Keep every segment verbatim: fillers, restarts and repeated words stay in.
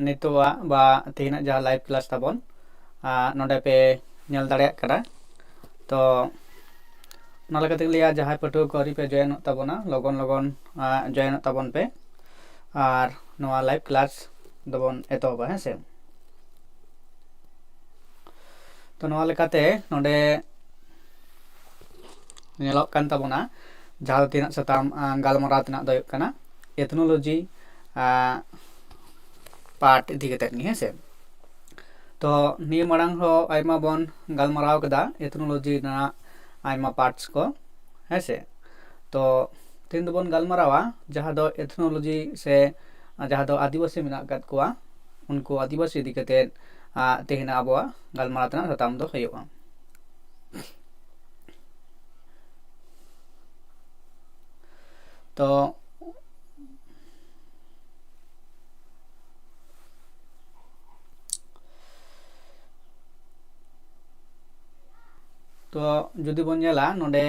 ᱱᱤᱛᱚᱜᱟᱜ ᱵᱟ ᱛᱮᱦᱮᱧᱟᱜ ᱡᱟᱦᱟᱸ live class ᱛᱟᱵᱚᱱ ᱱᱚᱰᱮ ᱯᱮ ᱧᱮᱞ ᱫᱟᱲᱮᱭᱟᱜ ᱠᱟᱱᱟ᱾ ᱛᱚ ᱚᱱᱟ ᱞᱮᱠᱟᱛᱮᱧ ᱞᱟᱹᱭᱟ, ᱡᱟᱦᱟᱸᱭ ᱯᱟᱹᱴᱷᱩᱣᱟᱹ ᱠᱚ ᱟᱹᱣᱨᱤ ᱯᱮ joinᱚᱜ ᱛᱟᱵᱚᱱᱟ, ᱞᱚᱜᱚᱱ ᱞᱚᱜᱚᱱ joinᱚᱜ ᱛᱟᱵᱚᱱ ᱯᱮ᱾ ᱟᱨ ᱱᱚᱣᱟ live class ᱫᱚᱵᱚᱱ ᱮᱛᱚᱦᱚᱵᱟ, ᱦᱮᱸ ᱥᱮ᱾ ᱛᱚ ᱱᱚᱣᱟ ᱞᱮᱠᱟᱛᱮ ᱱᱚᱰᱮ ᱧᱮᱞᱚᱜ ᱠᱟᱱ ᱛᱟᱵᱚᱱᱟ, ᱡᱟᱦᱟᱸ ᱫᱚ ᱛᱮᱦᱮᱧᱟᱜ ᱥᱟᱛᱟᱢ ᱜᱟᱞᱢᱟᱨᱟᱣ ᱛᱮᱱᱟᱜ ᱫᱚ ᱦᱩᱭᱩᱜ ᱠᱟᱱᱟ ethnology part ᱤᱫᱤ ᱠᱟᱛᱮᱫ ᱜᱮ, ᱦᱮᱸ ᱥᱮ᱾ ᱛᱚ ᱱᱤᱭᱟᱹ ᱢᱟᱲᱟᱝ ᱦᱚᱸ ᱟᱭᱢᱟ ᱵᱚᱱ ᱜᱟᱞᱢᱟᱨᱟᱣ ᱠᱮᱫᱟ ethnology ᱨᱮᱱᱟᱜ ᱟᱭᱢᱟ parts ᱠᱚ, ᱦᱮᱸ ᱥᱮ᱾ ᱛᱚ ᱛᱮᱦᱮᱧ ᱫᱚᱵᱚᱱ ᱜᱟᱞᱢᱟᱨᱟᱣᱟ ᱡᱟᱦᱟᱸ ᱫᱚ ethnology ᱥᱮ ᱡᱟᱦᱟᱸ ᱫᱚ ᱟᱹᱫᱤᱵᱟᱹᱥᱤ ᱢᱮᱱᱟᱜ ᱟᱠᱟᱫ ᱠᱚᱣᱟ, ᱩᱱᱠᱩ ᱟᱹᱫᱤᱵᱟᱹᱥᱤ ᱤᱫᱤ ᱠᱟᱛᱮᱫ ᱛᱮᱦᱮᱧᱟᱜ ᱟᱵᱚᱣᱟᱜ ᱜᱟᱞᱢᱟᱨᱟᱣ ᱛᱮᱱᱟᱜ ᱥᱟᱛᱟᱢ ᱫᱚ ᱦᱩᱭᱩᱜᱼᱟ᱾ ᱛᱚ ᱛᱚ ᱡᱩᱫᱤ ᱵᱚᱱ ᱧᱮᱞᱟ ᱱᱚᱰᱮ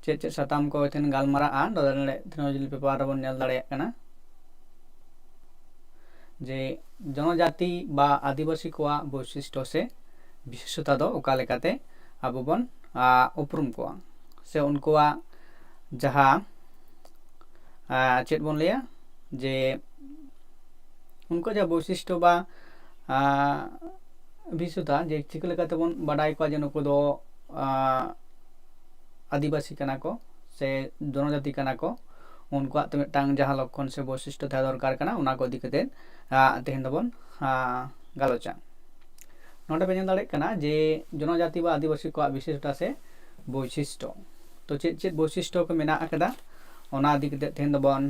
ᱪᱮᱫ ᱪᱮᱫ ᱥᱟᱛᱟᱢ ᱠᱚ ᱛᱮᱦᱮᱧ ᱜᱟᱞᱢᱟᱨᱟᱜᱼᱟ, ᱱᱚᱰᱮ ᱱᱚᱰᱮ ethnology paper ᱨᱮᱵᱚᱱ ᱧᱮᱞ ᱫᱟᱲᱮᱭᱟᱜ ᱠᱟᱱᱟ ᱡᱮ ᱡᱚᱱᱚᱡᱟᱛᱤ ᱵᱟ ᱟᱹᱫᱤᱵᱟᱹᱥᱤ ᱠᱚᱣᱟᱜ ᱵᱳᱭᱥᱤᱥᱴᱚ ᱥᱮ ᱵᱤᱥᱮᱥᱚᱛᱟ ᱫᱚ ᱚᱠᱟ ᱞᱮᱠᱟᱛᱮ ᱟᱵᱚ ᱵᱚᱱ ᱩᱯᱨᱩᱢ ᱠᱚᱣᱟ ᱥᱮ ᱩᱱᱠᱩᱣᱟᱜ ᱡᱟᱦᱟᱸ ᱪᱮᱫ ᱵᱚᱱ ᱞᱟᱹᱭᱟ ᱡᱮ ᱩᱱᱠᱩᱣᱟᱜ ᱡᱟᱦᱟᱸ ᱵᱳᱭᱥᱤᱥᱴᱚ ᱵᱟ ᱵᱤᱥᱮᱥᱚᱛᱟ, ᱡᱮ ᱪᱤᱠᱟᱹ ᱞᱮᱠᱟᱛᱮᱵᱚᱱ ᱵᱟᱰᱟᱭ ᱠᱚᱣᱟ ᱡᱮ ᱱᱩᱠᱩ ᱫᱚ ᱟᱹᱫᱤᱵᱟᱹᱥᱤ ᱠᱟᱱᱟ ᱠᱚ ᱥᱮ ᱡᱚᱱᱚᱡᱟᱛᱤ ᱠᱟᱱᱟ ᱠᱚ, ᱩᱱᱠᱩᱣᱟᱜ ᱛᱮ ᱢᱤᱫᱴᱟᱝ ᱡᱟᱦᱟᱸ ᱞᱚᱠᱠᱷᱚᱱ ᱥᱮ ᱵᱳᱭᱥᱤᱥᱴᱚ ᱛᱟᱦᱮᱸ ᱫᱚᱨᱠᱟᱨ ᱠᱟᱱᱟ, ᱚᱱᱟ ᱠᱚ ᱤᱫᱤ ᱠᱟᱛᱮᱫ ᱛᱮᱦᱮᱧ ᱫᱚᱵᱚᱱ ᱜᱟᱞᱚᱪᱟ᱾ ᱱᱚᱰᱮ ᱯᱮ ᱧᱮᱞ ᱫᱟᱲᱮᱭᱟᱜ ᱠᱟᱱᱟ ᱡᱮ ᱡᱚᱱᱚᱡᱟᱛᱤ ᱵᱟ ᱟᱹᱫᱤᱵᱟᱹᱥᱤ ᱠᱚᱣᱟᱜ ᱵᱤᱥᱮᱥᱚᱛᱟ ᱥᱮ ᱵᱳᱭᱥᱤᱥᱴᱚ᱾ ᱛᱚ ᱪᱮᱫ ᱪᱮᱫ ᱵᱳᱭᱥᱤᱥᱴᱚ ᱠᱚ ᱢᱮᱱᱟᱜ ᱟᱠᱟᱫᱟ, ᱚᱱᱟ ᱤᱫᱤ ᱠᱟᱛᱮᱫ ᱛᱮᱦᱮᱧ ᱫᱚᱵᱚᱱ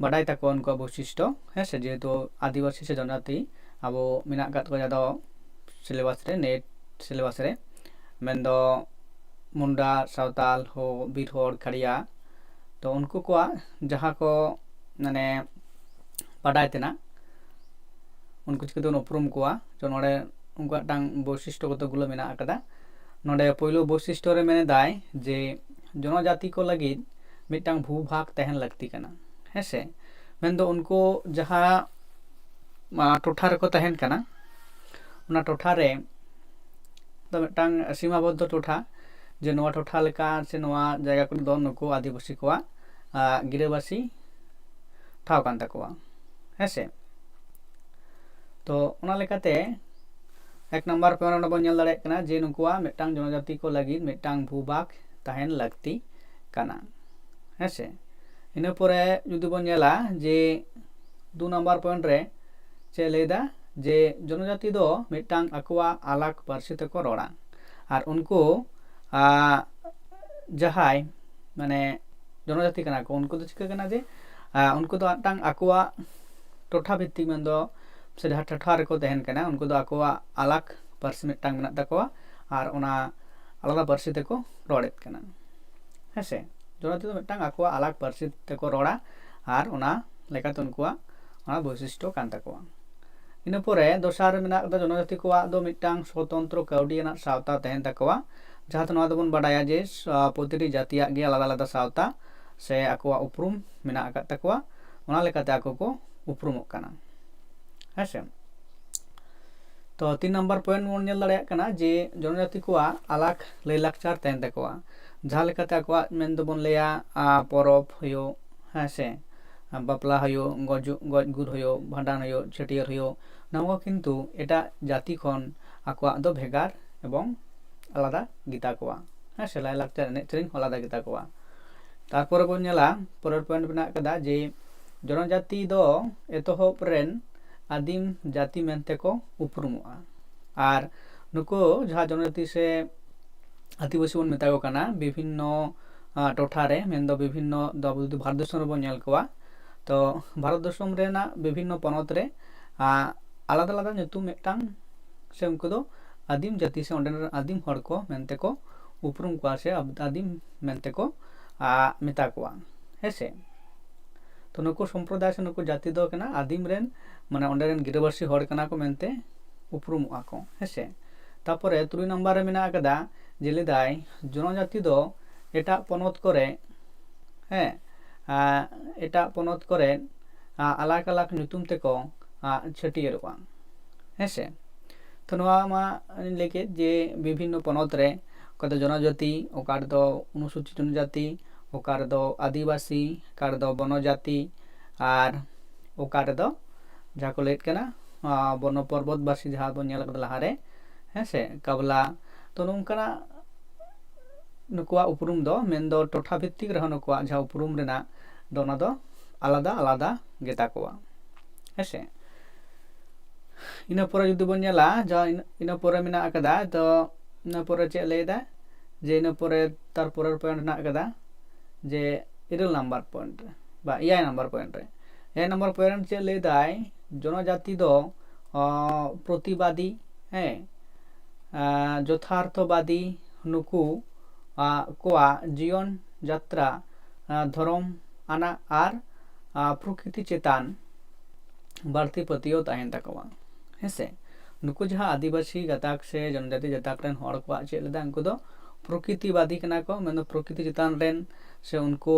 ᱵᱟᱰᱟᱭ ᱛᱟᱠᱚᱣᱟ ᱩᱱᱠᱩᱣᱟᱜ ᱵᱳᱭᱥᱤᱥᱴᱚ, ᱦᱮᱸ ᱥᱮ᱾ ᱡᱮᱦᱮᱛᱩ ᱟᱹᱫᱤᱵᱟᱹᱥᱤ ᱥᱮ ᱡᱚᱱᱚᱡᱟᱛᱤ ᱟᱵᱚ ᱢᱮᱱᱟᱜ ᱟᱠᱟᱫ ᱠᱚᱣᱟ ᱡᱟᱦᱟᱸ ᱫᱚ syllabus ᱨᱮ, NET syllabus ᱨᱮ, ᱢᱮᱱᱫᱚ ᱢᱩᱱᱰᱟ, ᱥᱟᱶᱛᱟᱞ, ᱦᱳ, ᱵᱤᱨ ᱦᱚᱲ, ᱠᱷᱟᱲᱭᱟ᱾ ᱛᱚ ᱩᱱᱠᱩ ᱠᱚᱣᱟᱜ ᱡᱟᱦᱟᱸ ᱠᱚ ᱢᱟᱱᱮ ᱵᱟᱰᱟᱭ ᱛᱮᱱᱟᱜ, ᱩᱱᱠᱩ ᱪᱤᱠᱟᱹ ᱛᱮᱵᱚᱱ ᱩᱯᱨᱩᱢ ᱠᱚᱣᱟ? ᱛᱚ ᱱᱚᱰᱮ ᱩᱱᱠᱩᱣᱟᱜ ᱢᱤᱫᱴᱟᱝ ᱵᱳᱭᱥᱤᱥᱴᱚ ᱠᱚᱛᱚᱠ ᱜᱩᱞᱳ ᱢᱮᱱᱟᱜ ᱟᱠᱟᱫᱟ᱾ ᱱᱚᱰᱮ ᱯᱳᱭᱞᱳ ᱵᱳᱭᱥᱤᱥᱴᱚ ᱨᱮ ᱢᱮᱱᱮᱫᱟᱭ ᱡᱮ ᱡᱚᱱᱚᱡᱟᱛᱤ ᱠᱚ ᱞᱟᱹᱜᱤᱫ ᱢᱤᱫᱴᱟᱝ ᱵᱷᱩᱵᱷᱟᱜᱽ ᱛᱟᱦᱮᱱ ᱞᱟᱹᱠᱛᱤ ᱠᱟᱱᱟ, ᱦᱮᱸ ᱥᱮ᱾ ᱢᱮᱱᱫᱚ ᱩᱱᱠᱩ ᱡᱟᱦᱟᱸ ᱴᱚᱴᱷᱟ ᱨᱮᱠᱚ ᱛᱟᱦᱮᱱ ᱠᱟᱱᱟ, ᱚᱱᱟ ᱴᱚᱴᱷᱟ ᱨᱮ ᱫᱚ ᱢᱤᱫᱴᱟᱝ ᱥᱤᱢᱟᱵᱚᱫᱽᱫᱷᱚ ᱴᱚᱴᱷᱟ, ᱡᱮ ᱱᱚᱣᱟ ᱴᱚᱴᱷᱟ ᱞᱮᱠᱟ ᱥᱮ ᱱᱚᱣᱟ ᱡᱟᱭᱜᱟ ᱠᱚᱨᱮ ᱫᱚ ᱱᱩᱠᱩ ᱟᱹᱫᱤᱵᱟᱹᱥᱤ ᱠᱚᱣᱟᱜ ᱜᱤᱨᱟᱹᱵᱟᱹᱥᱤ ᱴᱷᱟᱶ ᱠᱟᱱ ᱛᱟᱠᱚᱣᱟ᱾ ᱦᱮᱸ ᱥᱮ? ᱛᱚ ᱚᱱᱟ ᱞᱮᱠᱟᱛᱮ ᱮᱠ ᱱᱟᱢᱵᱟᱨ ᱯᱚᱭᱮᱱᱴ ᱨᱮ ᱵᱚᱱ ᱧᱮᱞ ᱫᱟᱲᱮᱭᱟᱜ ᱠᱟᱱᱟ ᱡᱮ ᱱᱩᱠᱩᱣᱟᱜ ᱢᱤᱫᱴᱟᱝ ᱡᱚᱱᱚᱡᱟᱛᱤ ᱠᱚ ᱞᱟᱹᱜᱤᱫ ᱢᱤᱫᱴᱟᱝ ᱵᱷᱩᱵᱷᱟᱜᱽ ᱛᱟᱦᱮᱱ ᱞᱟᱹᱠᱛᱤ ᱠᱟᱱᱟ᱾ ᱦᱮᱸ ᱥᱮ? ᱤᱱᱟᱹ ᱯᱚᱨᱮ ᱡᱩᱫᱤ ᱵᱚᱱ ᱧᱮᱞᱟ ᱡᱮ ᱫᱩ ᱱᱟᱢᱵᱟᱨ ᱯᱚᱭᱮᱱᱴ ᱨᱮ ᱪᱮᱫ ᱞᱟᱹᱭᱫᱟ, ᱡᱮ ᱡᱚᱱᱚᱡᱟᱛᱤ ᱫᱚ ᱢᱤᱫᱴᱟᱝ ᱟᱠᱚᱣᱟᱜ ᱟᱞᱟᱜᱽ ᱯᱟᱹᱨᱥᱤ ᱛᱮᱠᱚ ᱨᱚᱲᱟ, ᱟᱨ ᱩᱱᱠᱩ ᱡᱟᱦᱟᱸᱭ ᱢᱟᱱᱮ ᱡᱚᱱᱚᱡᱟᱛᱤ ᱠᱟᱱᱟ ᱠᱚ, ᱩᱱᱠᱩ ᱫᱚ ᱪᱤᱠᱟᱹ ᱠᱟᱱᱟ ᱡᱮ ᱩᱱᱠᱩ ᱫᱚ ᱢᱤᱫᱴᱟᱝ ᱟᱠᱚᱣᱟᱜ ᱴᱚᱴᱷᱟ ᱵᱷᱤᱛᱛᱤᱠ, ᱢᱮᱱᱫᱚ ᱥᱮ ᱡᱟᱦᱟᱸ ᱴᱚᱴᱷᱟ ᱨᱮᱠᱚ ᱛᱟᱦᱮᱱ ᱠᱟᱱᱟ, ᱩᱱᱠᱩ ᱫᱚ ᱟᱠᱚᱣᱟᱜ ᱟᱞᱟᱜᱽ ᱯᱟᱹᱨᱥᱤ ᱢᱤᱫᱴᱟᱝ ᱢᱮᱱᱟᱜ ᱛᱟᱠᱚᱣᱟ, ᱟᱨ ᱚᱱᱟ ᱟᱞᱟᱫᱟ ᱯᱟᱹᱨᱥᱤ ᱛᱮᱠᱚ ᱨᱚᱲᱮᱫ ᱠᱟᱱᱟ᱾ ᱦᱮᱸ ᱥᱮ? ᱡᱚᱱᱚᱡᱟᱛᱤ ᱫᱚ ᱢᱤᱫᱴᱟᱝ ᱟᱠᱚᱣᱟᱜ ᱟᱞᱟᱜᱽ ᱯᱟᱹᱨᱥᱤ ᱛᱮᱠᱚ ᱨᱚᱲᱟ, ᱟᱨ ᱚᱱᱟ ᱞᱮᱠᱟᱛᱮ ᱩᱱᱠᱩᱣᱟᱜ ᱚᱱᱟ ᱵᱳᱭᱥᱤᱥᱴᱚ ᱠᱟᱱ ᱛᱟᱠᱚᱣᱟ᱾ ᱤᱱᱟᱹ ᱯᱚᱨᱮ ᱫᱚᱥᱟᱨ ᱨᱮ ᱢᱮᱱᱟᱜ ᱟᱠᱟᱫᱟ, ᱡᱚᱱᱚᱡᱟᱛᱤ ᱠᱚᱣᱟᱜ ᱫᱚ ᱢᱤᱫᱴᱟᱝ ᱥᱚᱛᱚᱱᱛᱨᱚ ᱠᱟᱹᱣᱰᱤ ᱟᱱᱟᱜ ᱥᱟᱶᱛᱟ ᱛᱟᱦᱮᱱ ᱛᱟᱠᱚᱣᱟ, ᱡᱟᱦᱟᱸ ᱫᱚ ᱱᱚᱣᱟ ᱫᱚᱵᱚᱱ ᱵᱟᱰᱟᱭᱟ ᱡᱮ ᱯᱨᱚᱛᱤᱴᱤ ᱡᱟᱹᱛᱤᱭᱟᱜ ᱜᱮ ᱟᱞᱟᱫᱟ ᱟᱞᱟᱫᱟ ᱥᱟᱶᱛᱟ ᱥᱮ ᱟᱠᱚᱣᱟᱜ ᱩᱯᱨᱩᱢ ᱢᱮᱱᱟᱜ ᱟᱠᱟᱫ ᱛᱟᱠᱚᱣᱟ, ᱚᱱᱟ ᱞᱮᱠᱟᱛᱮ ᱟᱠᱚ ᱠᱚ ᱩᱯᱨᱩᱢᱚᱜ ᱠᱟᱱᱟ᱾ ᱦᱮᱸ ᱥᱮ? ᱛᱚ ᱛᱤᱱ ᱱᱟᱢᱵᱟᱨ ᱯᱚᱭᱮᱱᱴ ᱵᱚᱱ ᱧᱮᱞ ᱫᱟᱲᱮᱭᱟᱜ ᱠᱟᱱᱟ ᱡᱮ ᱡᱚᱱᱚᱡᱟᱛᱤ ᱠᱚᱣᱟᱜ ᱟᱞᱟᱜᱽ ᱞᱟᱹᱭᱞᱟᱠᱪᱟᱨ ᱛᱟᱦᱮᱱ ᱛᱟᱠᱚᱣᱟ, ᱡᱟᱦᱟᱸ ᱞᱮᱠᱟᱛᱮ ᱟᱠᱚᱣᱟᱜ ᱢᱮᱱ ᱫᱚᱵᱚᱱ ᱞᱟᱹᱭᱟ ᱯᱚᱨᱚᱵᱽ ᱦᱩᱭᱩᱜ, ᱦᱮᱸ ᱥᱮ, ᱵᱟᱯᱞᱟ ᱦᱩᱭᱩᱜ, ᱜᱚᱡ ᱜᱩᱨ ᱦᱩᱭᱩᱜ, ᱵᱷᱟᱸᱰᱟᱱ ᱦᱩᱭᱩᱜ, ᱪᱷᱟᱹᱴᱭᱟᱹᱨ ᱦᱩᱭᱩᱜ, ᱱᱚᱣᱟ ᱠᱚ ᱠᱤᱱᱛᱩ ᱮᱴᱟᱜ ᱡᱟᱹᱛᱤ ᱠᱷᱚᱱ ᱟᱠᱚᱣᱟᱜ ᱫᱚ ᱵᱷᱮᱜᱟᱨ ᱮᱵᱚᱝ ᱟᱞᱟᱫᱟ ᱜᱮᱛᱟ ᱠᱚᱣᱟ᱾ ᱦᱮᱸ ᱥᱮ, ᱞᱟᱭᱼᱞᱟᱠᱪᱟᱨ ᱮᱱᱮᱡ ᱥᱮᱨᱮᱧ ᱦᱚᱸ ᱟᱞᱟᱫᱟ ᱜᱮᱛᱟ ᱠᱚᱣᱟ᱾ ᱛᱟᱨᱯᱚᱨᱮ ᱵᱚᱱ ᱧᱮᱞᱟ, ᱯᱚᱨᱮᱨ ᱯᱚᱭᱮᱱᱴ ᱢᱮᱱᱟᱜ ᱟᱠᱟᱫᱟ ᱡᱮ ᱡᱚᱱᱚᱡᱟᱛᱤ ᱫᱚ ᱮᱛᱚᱦᱚᱵ ᱨᱮᱱ ᱟᱹᱫᱤᱢ ᱡᱟᱹᱛᱤ ᱢᱮᱱᱛᱮ ᱠᱚ ᱩᱯᱨᱩᱢᱚᱜᱼᱟ᱾ ᱟᱨ ᱱᱩᱠᱩ ᱡᱟᱦᱟᱸ ᱡᱚᱱᱚᱡᱟᱛᱤ ᱥᱮ ᱟᱹᱫᱤᱵᱟᱹᱥᱤ ᱵᱚᱱ ᱢᱮᱛᱟ ᱠᱚ ᱠᱟᱱᱟ, ᱵᱤᱵᱷᱤᱱᱱᱚ ᱴᱚᱴᱷᱟ ᱨᱮ, ᱢᱮᱱᱫᱚ ᱵᱤᱵᱷᱤᱱᱱᱚ, ᱫᱚ ᱟᱵᱚ ᱡᱩᱫᱤ ᱵᱷᱟᱨᱚᱛ ᱫᱤᱥᱚᱢ ᱨᱮᱵᱚᱱ ᱧᱮᱞ ᱠᱚᱣᱟ, ᱛᱚ ᱵᱷᱟᱨᱚᱛ ᱫᱤᱥᱚᱢ ᱨᱮᱱᱟᱜ ᱵᱤᱵᱷᱤᱱᱱᱚ ᱯᱚᱱᱚᱛ ᱨᱮ ᱟᱞᱟᱫᱟ ᱟᱞᱟᱫᱟ ᱧᱩᱛᱩᱢ ᱢᱤᱫᱴᱟᱝ, ᱥᱮ ᱩᱱᱠᱩ ᱫᱚ ᱟᱹᱫᱤᱢ ᱡᱟᱹᱛᱤ ᱥᱮ ᱚᱸᱰᱮ ᱨᱮᱱ ᱟᱹᱫᱤᱢ ᱦᱚᱲ ᱠᱚ ᱢᱮᱱᱛᱮ ᱠᱚ ᱩᱯᱨᱩᱢ ᱠᱚᱣᱟ ᱥᱮ ᱟᱹᱫᱤᱢ ᱢᱮᱱᱛᱮ ᱠᱚ ᱢᱮᱛᱟ ᱠᱚᱣᱟ᱾ ᱦᱮᱸ ᱥᱮ? ᱛᱚ ᱱᱩᱠᱩ ᱥᱚᱢᱯᱨᱚᱫᱟᱭ ᱥᱮ ᱱᱩᱠᱩ ᱡᱟᱹᱛᱤ ᱫᱚ ᱠᱟᱱᱟ ᱟᱹᱫᱤᱢ ᱨᱮᱱ, ᱢᱟᱱᱮ ᱚᱸᱰᱮ ᱨᱮᱱ ᱜᱤᱨᱟᱹᱵᱟᱹᱥᱤ ᱦᱚᱲ ᱠᱟᱱᱟ ᱠᱚ ᱢᱮᱱᱛᱮ ᱩᱯᱨᱩᱢᱚᱜᱼᱟ ᱠᱚ᱾ ᱦᱮᱸ ᱥᱮ? ᱛᱟᱯᱚᱨᱮ ᱛᱩᱨᱩᱭ ᱱᱟᱢᱵᱟᱨ ᱨᱮ ᱢᱮᱱᱟᱜ ᱟᱠᱟᱫᱟ ᱡᱮ ᱞᱟᱹᱭᱫᱟᱭ ᱡᱚᱱᱚᱡᱟᱛᱤ ᱫᱚ ᱮᱴᱟᱜ ᱯᱚᱱᱚᱛ ᱠᱚᱨᱮ, ᱦᱮᱸ, ᱮᱴᱟᱜ ᱯᱚᱱᱚᱛ ᱠᱚᱨᱮ ᱟᱞᱟᱜᱽ ᱟᱞᱟᱜᱽ ᱧᱩᱛᱩᱢ ᱛᱮᱠᱚ ᱪᱷᱟᱹᱴᱭᱟᱹᱨᱚᱜᱼᱟ᱾ ᱦᱮᱸ ᱥᱮ? ᱛᱚ ᱱᱚᱣᱟ ᱢᱟ ᱞᱟᱹᱭ ᱠᱮᱫ ᱡᱮ ᱵᱤᱵᱷᱤᱱᱱᱚ ᱯᱚᱱᱚᱛ ᱨᱮ ᱚᱠᱟ ᱫᱚ ᱡᱚᱱᱚᱡᱟᱹᱛᱤ, ᱚᱠᱟ ᱨᱮᱫᱚ ᱚᱱᱩᱥᱩᱪᱤᱛ ᱡᱚᱱᱚᱡᱟᱹᱛᱤ, ᱚᱠᱟ ᱨᱮᱫᱚ ᱟᱹᱫᱤᱵᱟᱹᱥᱤ, ᱚᱠᱟ ᱨᱮᱫᱚ ᱵᱚᱱᱚᱡᱟᱹᱛᱤ, ᱟᱨ ᱚᱠᱟ ᱨᱮᱫᱚ ᱡᱟᱦᱟᱸ ᱠᱚ ᱞᱟᱹᱭᱮᱫ ᱠᱟᱱᱟ ᱵᱚᱱᱚ ᱯᱚᱨᱵᱚᱛᱵᱟᱥᱤ, ᱡᱟᱦᱟᱸ ᱵᱚᱱ ᱧᱮᱞ ᱠᱟᱫᱟ ᱞᱟᱦᱟᱨᱮ, ᱦᱮᱸ ᱥᱮ, ᱠᱟᱵᱞᱟ᱾ ᱛᱚ ᱱᱚᱝᱠᱟᱱᱟᱜ ᱱᱩᱠᱩᱣᱟᱜ ᱩᱯᱨᱩᱢ ᱫᱚ, ᱢᱮᱱᱫᱚ ᱴᱚᱴᱷᱟ ᱵᱷᱤᱛᱛᱤᱠ ᱨᱮᱦᱚᱸ ᱱᱩᱠᱩᱣᱟᱜ ᱡᱟᱦᱟᱸ ᱩᱯᱨᱩᱢ ᱨᱮᱱᱟᱜ ᱫᱚ, ᱚᱱᱟ ᱫᱚ ᱟᱞᱟᱫᱟ ᱟᱞᱟᱫᱟ ᱜᱮᱛᱟ ᱠᱚᱣᱟ᱾ ᱦᱮᱸ ᱥᱮ? ᱤᱱᱟᱹ ᱯᱚᱨᱮ ᱡᱩᱫᱤ ᱵᱚᱱ ᱧᱮᱞᱟ, ᱡᱟᱦᱟᱸ ᱤᱱᱟᱹ ᱯᱚᱨᱮ ᱢᱮᱱᱟᱜ ᱟᱠᱟᱫᱟ, ᱛᱚ ᱤᱱᱟᱹ ᱯᱚᱨᱮ ᱪᱮᱫ ᱞᱟᱹᱭ ᱮᱫᱟ? ᱡᱮ ᱤᱱᱟᱹ ᱯᱚᱨᱮ, ᱛᱟᱨ ᱯᱚᱨᱮᱨ ᱯᱚᱭᱮᱱᱴ ᱢᱮᱱᱟᱜ ᱟᱠᱟᱫᱟ ᱡᱮ ᱤᱨᱟᱹᱞ ᱱᱟᱢᱵᱟᱨ ᱯᱚᱭᱮᱱᱴ ᱨᱮ, ᱵᱟ, ᱮᱭᱟᱭ ᱱᱟᱢᱵᱟᱨ ᱯᱚᱭᱮᱱᱴ ᱨᱮ᱾ ᱮᱭᱟᱭ ᱱᱟᱢᱵᱟᱨ ᱯᱚᱭᱮᱱᱴ ᱪᱮᱫ ᱞᱟᱹᱭ ᱫᱟᱭ? ᱡᱚᱱᱚᱡᱟᱹᱛᱤ ᱫᱚ ᱯᱨᱚᱛᱤᱵᱟᱫᱤ, ᱦᱮᱸ, ᱡᱚᱛᱷᱟᱨᱛᱷᱚᱵᱟᱫᱤ, ᱱᱩᱠᱩ ᱠᱚᱣᱟᱜ ᱡᱤᱭᱚᱱ ᱡᱟᱛᱨᱟ ᱫᱷᱚᱨᱚᱢ ᱟᱱᱟᱜ ᱟᱨ ᱯᱨᱚᱠᱨᱤᱛᱤ ᱪᱮᱛᱟᱱ ᱵᱟᱹᱲᱛᱤ ᱯᱟᱹᱛᱭᱟᱹᱣ ᱛᱟᱦᱮᱱ ᱛᱟᱠᱚᱣᱟ᱾ ᱦᱮᱸᱥᱮ? ᱱᱩᱠᱩ ᱡᱟᱦᱟᱸ ᱟᱹᱫᱤᱵᱟᱹᱥᱤ ᱜᱟᱛᱟᱠ ᱥᱮ ᱡᱚᱱᱚᱡᱟᱹᱛᱤ ᱜᱟᱛᱟᱠ ᱨᱮᱱ ᱦᱚᱲ ᱠᱚᱣᱟᱜ ᱪᱮᱫ ᱞᱮᱫᱟ, ᱩᱱᱠᱩ ᱫᱚ ᱯᱨᱚᱠᱨᱤᱛᱤᱵᱟᱫᱤ ᱠᱟᱱᱟ ᱠᱚ, ᱢᱮᱱᱫᱚ ᱯᱨᱚᱠᱨᱤᱛᱤ ᱪᱮᱛᱟᱱ ᱨᱮᱱ ᱥᱮ ᱩᱱᱠᱩ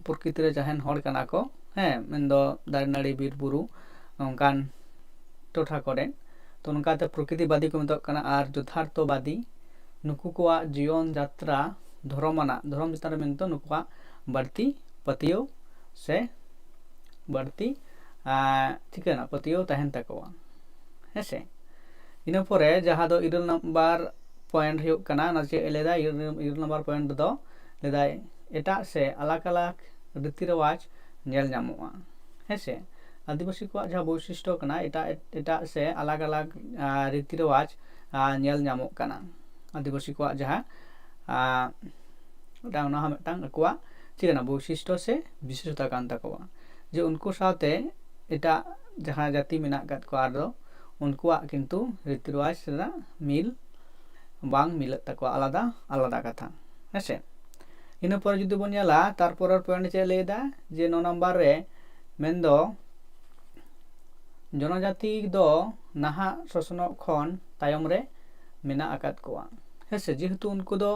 ᱯᱨᱚᱠᱨᱤᱛᱤ ᱨᱮ ᱡᱟᱦᱟᱱ ᱦᱚᱲ ᱠᱟᱱᱟ ᱠᱚ, ᱦᱮᱸ, ᱢᱮᱱᱫᱚ ᱫᱟᱨᱮ ᱱᱟᱹᱲᱤ ᱵᱤᱨ ᱵᱩᱨᱩ ᱚᱱᱠᱟᱱ ᱴᱚᱴᱷᱟ ᱠᱚᱨᱮ᱾ ᱛᱚ ᱱᱚᱝᱠᱟᱛᱮ ᱯᱨᱚᱠᱨᱤᱛᱤᱵᱟᱫᱤ ᱠᱚ ᱢᱮᱛᱟᱜ ᱠᱟᱱᱟ᱾ ᱟᱨ ᱡᱚᱛᱷᱟᱨᱛᱷᱚᱵᱟᱫᱤ, ᱱᱩᱠᱩ ᱠᱚᱣᱟᱜ ᱡᱤᱭᱚᱱ ᱡᱟᱛᱨᱟ ᱫᱷᱚᱨᱚᱢ ᱟᱱᱟᱜ, ᱫᱷᱚᱨᱚᱢ ᱪᱮᱛᱟᱱ ᱨᱮ ᱢᱮᱱᱫᱚ ᱱᱩᱠᱩᱣᱟᱜ ᱵᱟᱹᱲᱛᱤ ᱯᱟᱹᱛᱭᱟᱹᱣ ᱥᱮ ᱵᱟᱹᱲᱛᱤ ᱴᱷᱤᱠᱟᱹᱱᱟ ᱯᱟᱹᱛᱭᱟᱹᱣ ᱛᱟᱦᱮᱱ ᱛᱟᱠᱚᱣᱟ᱾ ᱦᱮᱸᱥᱮ? ᱤᱱᱟᱹ ᱯᱚᱨᱮ ᱡᱟᱦᱟᱸ ᱫᱚ ᱤᱨᱟᱹᱞ ᱱᱟᱢᱵᱟᱨ ᱯᱚᱭᱮᱱᱴ ᱦᱩᱭᱩᱜ ᱠᱟᱱᱟ, ᱚᱱᱟ ᱪᱮᱫ ᱮ ᱞᱟᱹᱭᱫᱟ? ᱤᱨᱟᱹᱞ ᱱᱟᱢᱵᱟᱨ ᱯᱚᱭᱮᱱᱴ ᱫᱚ ᱞᱟᱹᱭᱫᱟᱭ ᱮᱴᱟᱜ ᱥᱮ ᱟᱞᱟᱜᱽ ᱟᱞᱟᱜᱽ ᱨᱤᱛᱤ ᱨᱮᱣᱟᱡᱽ ᱧᱮᱞ ᱧᱟᱢᱚᱜᱼᱟ᱾ ᱦᱮᱸᱥᱮ? ᱟᱹᱫᱤᱵᱟᱹᱥᱤ ᱠᱚᱣᱟᱜ ᱡᱟᱦᱟᱸ ᱵᱳᱭᱥᱤᱥᱴᱚ ᱠᱟᱱᱟ, ᱮᱴᱟᱜ ᱮᱴᱟᱜ ᱥᱮ ᱟᱞᱟᱜᱽ ᱟᱞᱟᱜᱽ ᱨᱤᱛᱤ ᱨᱮᱣᱟᱡᱽ ᱧᱮᱞ ᱧᱟᱢᱚᱜ ᱠᱟᱱᱟ᱾ ᱟᱹᱫᱤᱵᱟᱹᱥᱤ ᱠᱚᱣᱟᱜ ᱡᱟᱦᱟᱸ ᱢᱤᱫᱴᱟᱝ, ᱚᱱᱟ ᱦᱚᱸ ᱢᱤᱫᱴᱟᱝ ᱟᱠᱚᱣᱟᱜ ᱪᱮᱫ ᱠᱟᱱᱟ? ᱵᱳᱭᱥᱤᱥᱴᱚ ᱥᱮ ᱵᱤᱥᱮᱥᱚᱛᱟ ᱠᱟᱱ ᱛᱟᱠᱚᱣᱟ, ᱡᱮ ᱩᱱᱠᱩ ᱥᱟᱶᱛᱮ ᱮᱴᱟᱜ ᱡᱟᱦᱟᱸ ᱡᱟᱹᱛᱤ ᱢᱮᱱᱟᱜ ᱟᱠᱟᱫ ᱠᱚᱣᱟ ᱟᱨᱫᱚ, ᱩᱱᱠᱩᱣᱟᱜ ᱠᱤᱱᱛᱩ ᱨᱤᱛᱤ ᱨᱮᱣᱟᱡᱽ ᱨᱮᱱᱟᱜ ᱢᱤᱞ ᱵᱟᱝ ᱢᱤᱞᱟᱹᱜ ᱛᱟᱠᱚᱣᱟ, ᱟᱞᱟᱫᱟ ᱟᱞᱟᱫᱟ ᱠᱟᱛᱷᱟ᱾ ᱦᱮᱸᱥᱮ? ᱤᱱᱟᱹ ᱯᱚᱨᱮ ᱡᱩᱫᱤ ᱵᱚᱱ ᱧᱮᱞᱟ, ᱛᱟᱨᱯᱚᱨᱮᱨ ᱯᱚᱭᱮᱱᱴ ᱪᱮᱫ ᱞᱟᱹᱭ ᱮᱫᱟ? ᱡᱮ ᱱᱚ ᱱᱟᱢᱵᱟᱨ ᱨᱮ ᱢᱮᱱᱫᱚ ᱡᱚᱱᱚᱡᱟᱹᱛᱤ ᱫᱚ ᱱᱟᱦᱟᱜ ᱥᱚᱥᱱᱚᱜ ᱠᱷᱚᱱ ᱛᱟᱭᱚᱢ ᱨᱮ ᱢᱮᱱᱟᱜ ᱟᱠᱟᱫ ᱠᱚᱣᱟ᱾ ᱦᱮᱸ ᱥᱮ, ᱡᱮᱦᱮᱛᱩ ᱩᱱᱠᱩ ᱫᱚ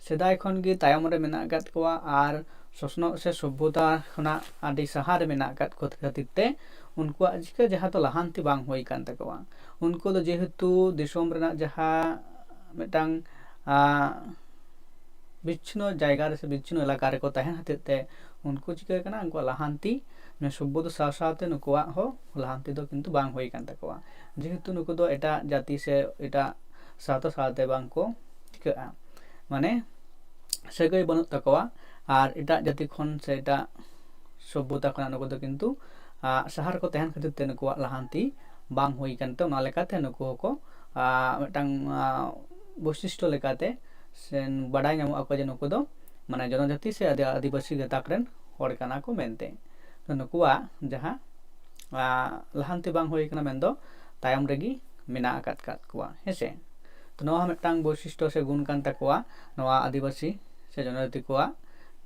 ᱥᱮᱫᱟᱭ ᱠᱷᱚᱱ ᱜᱮ ᱛᱟᱭᱚᱢ ᱨᱮ ᱢᱮᱱᱟᱜ ᱟᱠᱟᱫ ᱠᱚᱣᱟ ᱟᱨ ᱥᱚᱥᱱᱚᱜ ᱥᱮ ᱥᱚᱵᱷᱚᱛᱟ ᱠᱷᱚᱱᱟᱜ ᱟᱹᱰᱤ ᱥᱟᱦᱟ ᱨᱮ ᱢᱮᱱᱟᱜ ᱟᱠᱟᱫ ᱠᱚ ᱠᱷᱟᱹᱛᱤᱨ ᱛᱮ ᱩᱱᱠᱩᱣᱟᱜ ᱪᱤᱠᱟᱹ ᱡᱟᱦᱟᱸ ᱫᱚ ᱞᱟᱦᱟᱱᱛᱤ ᱵᱟᱝ ᱦᱩᱭ ᱟᱠᱟᱱ ᱛᱟᱠᱚᱣᱟ᱾ ᱩᱱᱠᱩ ᱫᱚ ᱡᱮᱦᱮᱛᱩ ᱫᱤᱥᱚᱢ ᱨᱮᱱᱟᱜ ᱡᱟᱦᱟᱸ ᱢᱤᱫᱴᱟᱝ ᱵᱤᱪᱷᱤᱱᱱᱚ ᱡᱟᱭᱜᱟ ᱨᱮ ᱥᱮ ᱵᱤᱪᱷᱤᱱᱱᱚ ᱮᱞᱟᱠᱟ ᱨᱮᱠᱚ ᱛᱟᱦᱮᱱ ᱦᱚᱛᱮᱡ ᱛᱮ ᱩᱱᱠᱩ ᱪᱤᱠᱟᱹ ᱠᱟᱱᱟ, ᱩᱱᱠᱩᱣᱟᱜ ᱞᱟᱦᱟᱱᱛᱤ ᱥᱚᱵᱷᱚᱛᱟ ᱥᱟᱶ ᱥᱟᱶᱛᱮ ᱱᱩᱠᱩᱣᱟᱜ ᱦᱚᱸ ᱞᱟᱦᱟᱱᱛᱤ ᱫᱚ ᱠᱤᱱᱛᱩ ᱵᱟᱝ ᱦᱩᱭ ᱟᱠᱟᱱ ᱛᱟᱠᱚᱣᱟ᱾ ᱡᱮᱦᱮᱛᱩ ᱱᱩᱠᱩ ᱫᱚ ᱮᱴᱟᱜ ᱡᱟᱹᱛᱤ ᱥᱮ ᱮᱴᱟᱜ ᱥᱟᱶᱛᱟ ᱥᱟᱶᱛᱮ ᱵᱟᱝ ᱠᱚ ᱪᱤᱠᱟᱹᱜᱼᱟ, ᱢᱟᱱᱮ ᱥᱟᱹᱜᱟᱹᱭ ᱵᱟᱹᱱᱩᱜ ᱛᱟᱠᱚᱣᱟ᱾ ᱟᱨ ᱮᱴᱟᱜ ᱡᱟᱹᱛᱤ ᱠᱷᱚᱱ ᱥᱮ ᱮᱴᱟᱜ ᱥᱚᱵᱷᱚᱛᱟ ᱠᱷᱚᱱᱟᱜ ᱱᱩᱠᱩ ᱫᱚ ᱠᱤᱱᱛᱩ ᱥᱟᱦᱟ ᱨᱮᱠᱚ ᱛᱟᱦᱮᱱ ᱠᱷᱟᱹᱛᱤᱨ ᱛᱮ ᱱᱩᱠᱩᱣᱟᱜ ᱞᱟᱦᱟᱱᱛᱤ ᱵᱟᱝ ᱦᱩᱭ ᱟᱠᱟᱱ ᱛᱮ ᱚᱱᱟ ᱞᱮᱠᱟᱛᱮ ᱱᱩᱠᱩ ᱦᱚᱸᱠᱚ ᱢᱤᱫᱴᱟᱝ ᱵᱳᱭᱥᱤᱥᱴᱚ ᱞᱮᱠᱟᱛᱮ ᱥᱮ ᱵᱟᱰᱟᱭ ᱧᱟᱢᱚᱜ ᱟᱠᱚ ᱡᱮ ᱱᱩᱠᱩ ᱫᱚ ᱢᱟᱱᱮ ᱡᱚᱱᱚᱡᱟᱹᱛᱤ ᱥᱮ ᱟᱹᱫᱤᱵᱟᱹᱥᱤ ᱜᱟᱛᱟᱠ ᱨᱮᱱ ᱦᱚᱲ ᱠᱟᱱᱟ ᱠᱚ ᱢᱮᱱᱛᱮ᱾ ᱛᱚ ᱱᱩᱠᱩᱣᱟᱜ ᱡᱟᱦᱟᱸ ᱞᱟᱦᱟᱱᱛᱤ ᱵᱟᱝ ᱦᱩᱭ ᱟᱠᱟᱱᱟ ᱢᱮᱱᱫᱚ ᱛᱟᱭᱚᱢ ᱨᱮᱜᱮ ᱢᱮᱱᱟᱜ ᱟᱠᱟᱫ ᱠᱟᱫ ᱠᱚᱣᱟ, ᱦᱮᱸ ᱥᱮ᱾ ᱛᱚ ᱱᱚᱣᱟ ᱦᱚᱸ ᱢᱤᱫᱴᱟᱝ ᱵᱳᱭᱥᱤᱥᱴᱚ ᱥᱮ ᱜᱩᱱ ᱠᱟᱱ ᱛᱟᱠᱚᱣᱟ ᱱᱚᱣᱟ ᱟᱹᱫᱤᱵᱟᱹᱥᱤ ᱥᱮ ᱡᱚᱱᱚᱡᱟᱹᱛᱤ ᱠᱚᱣᱟᱜ,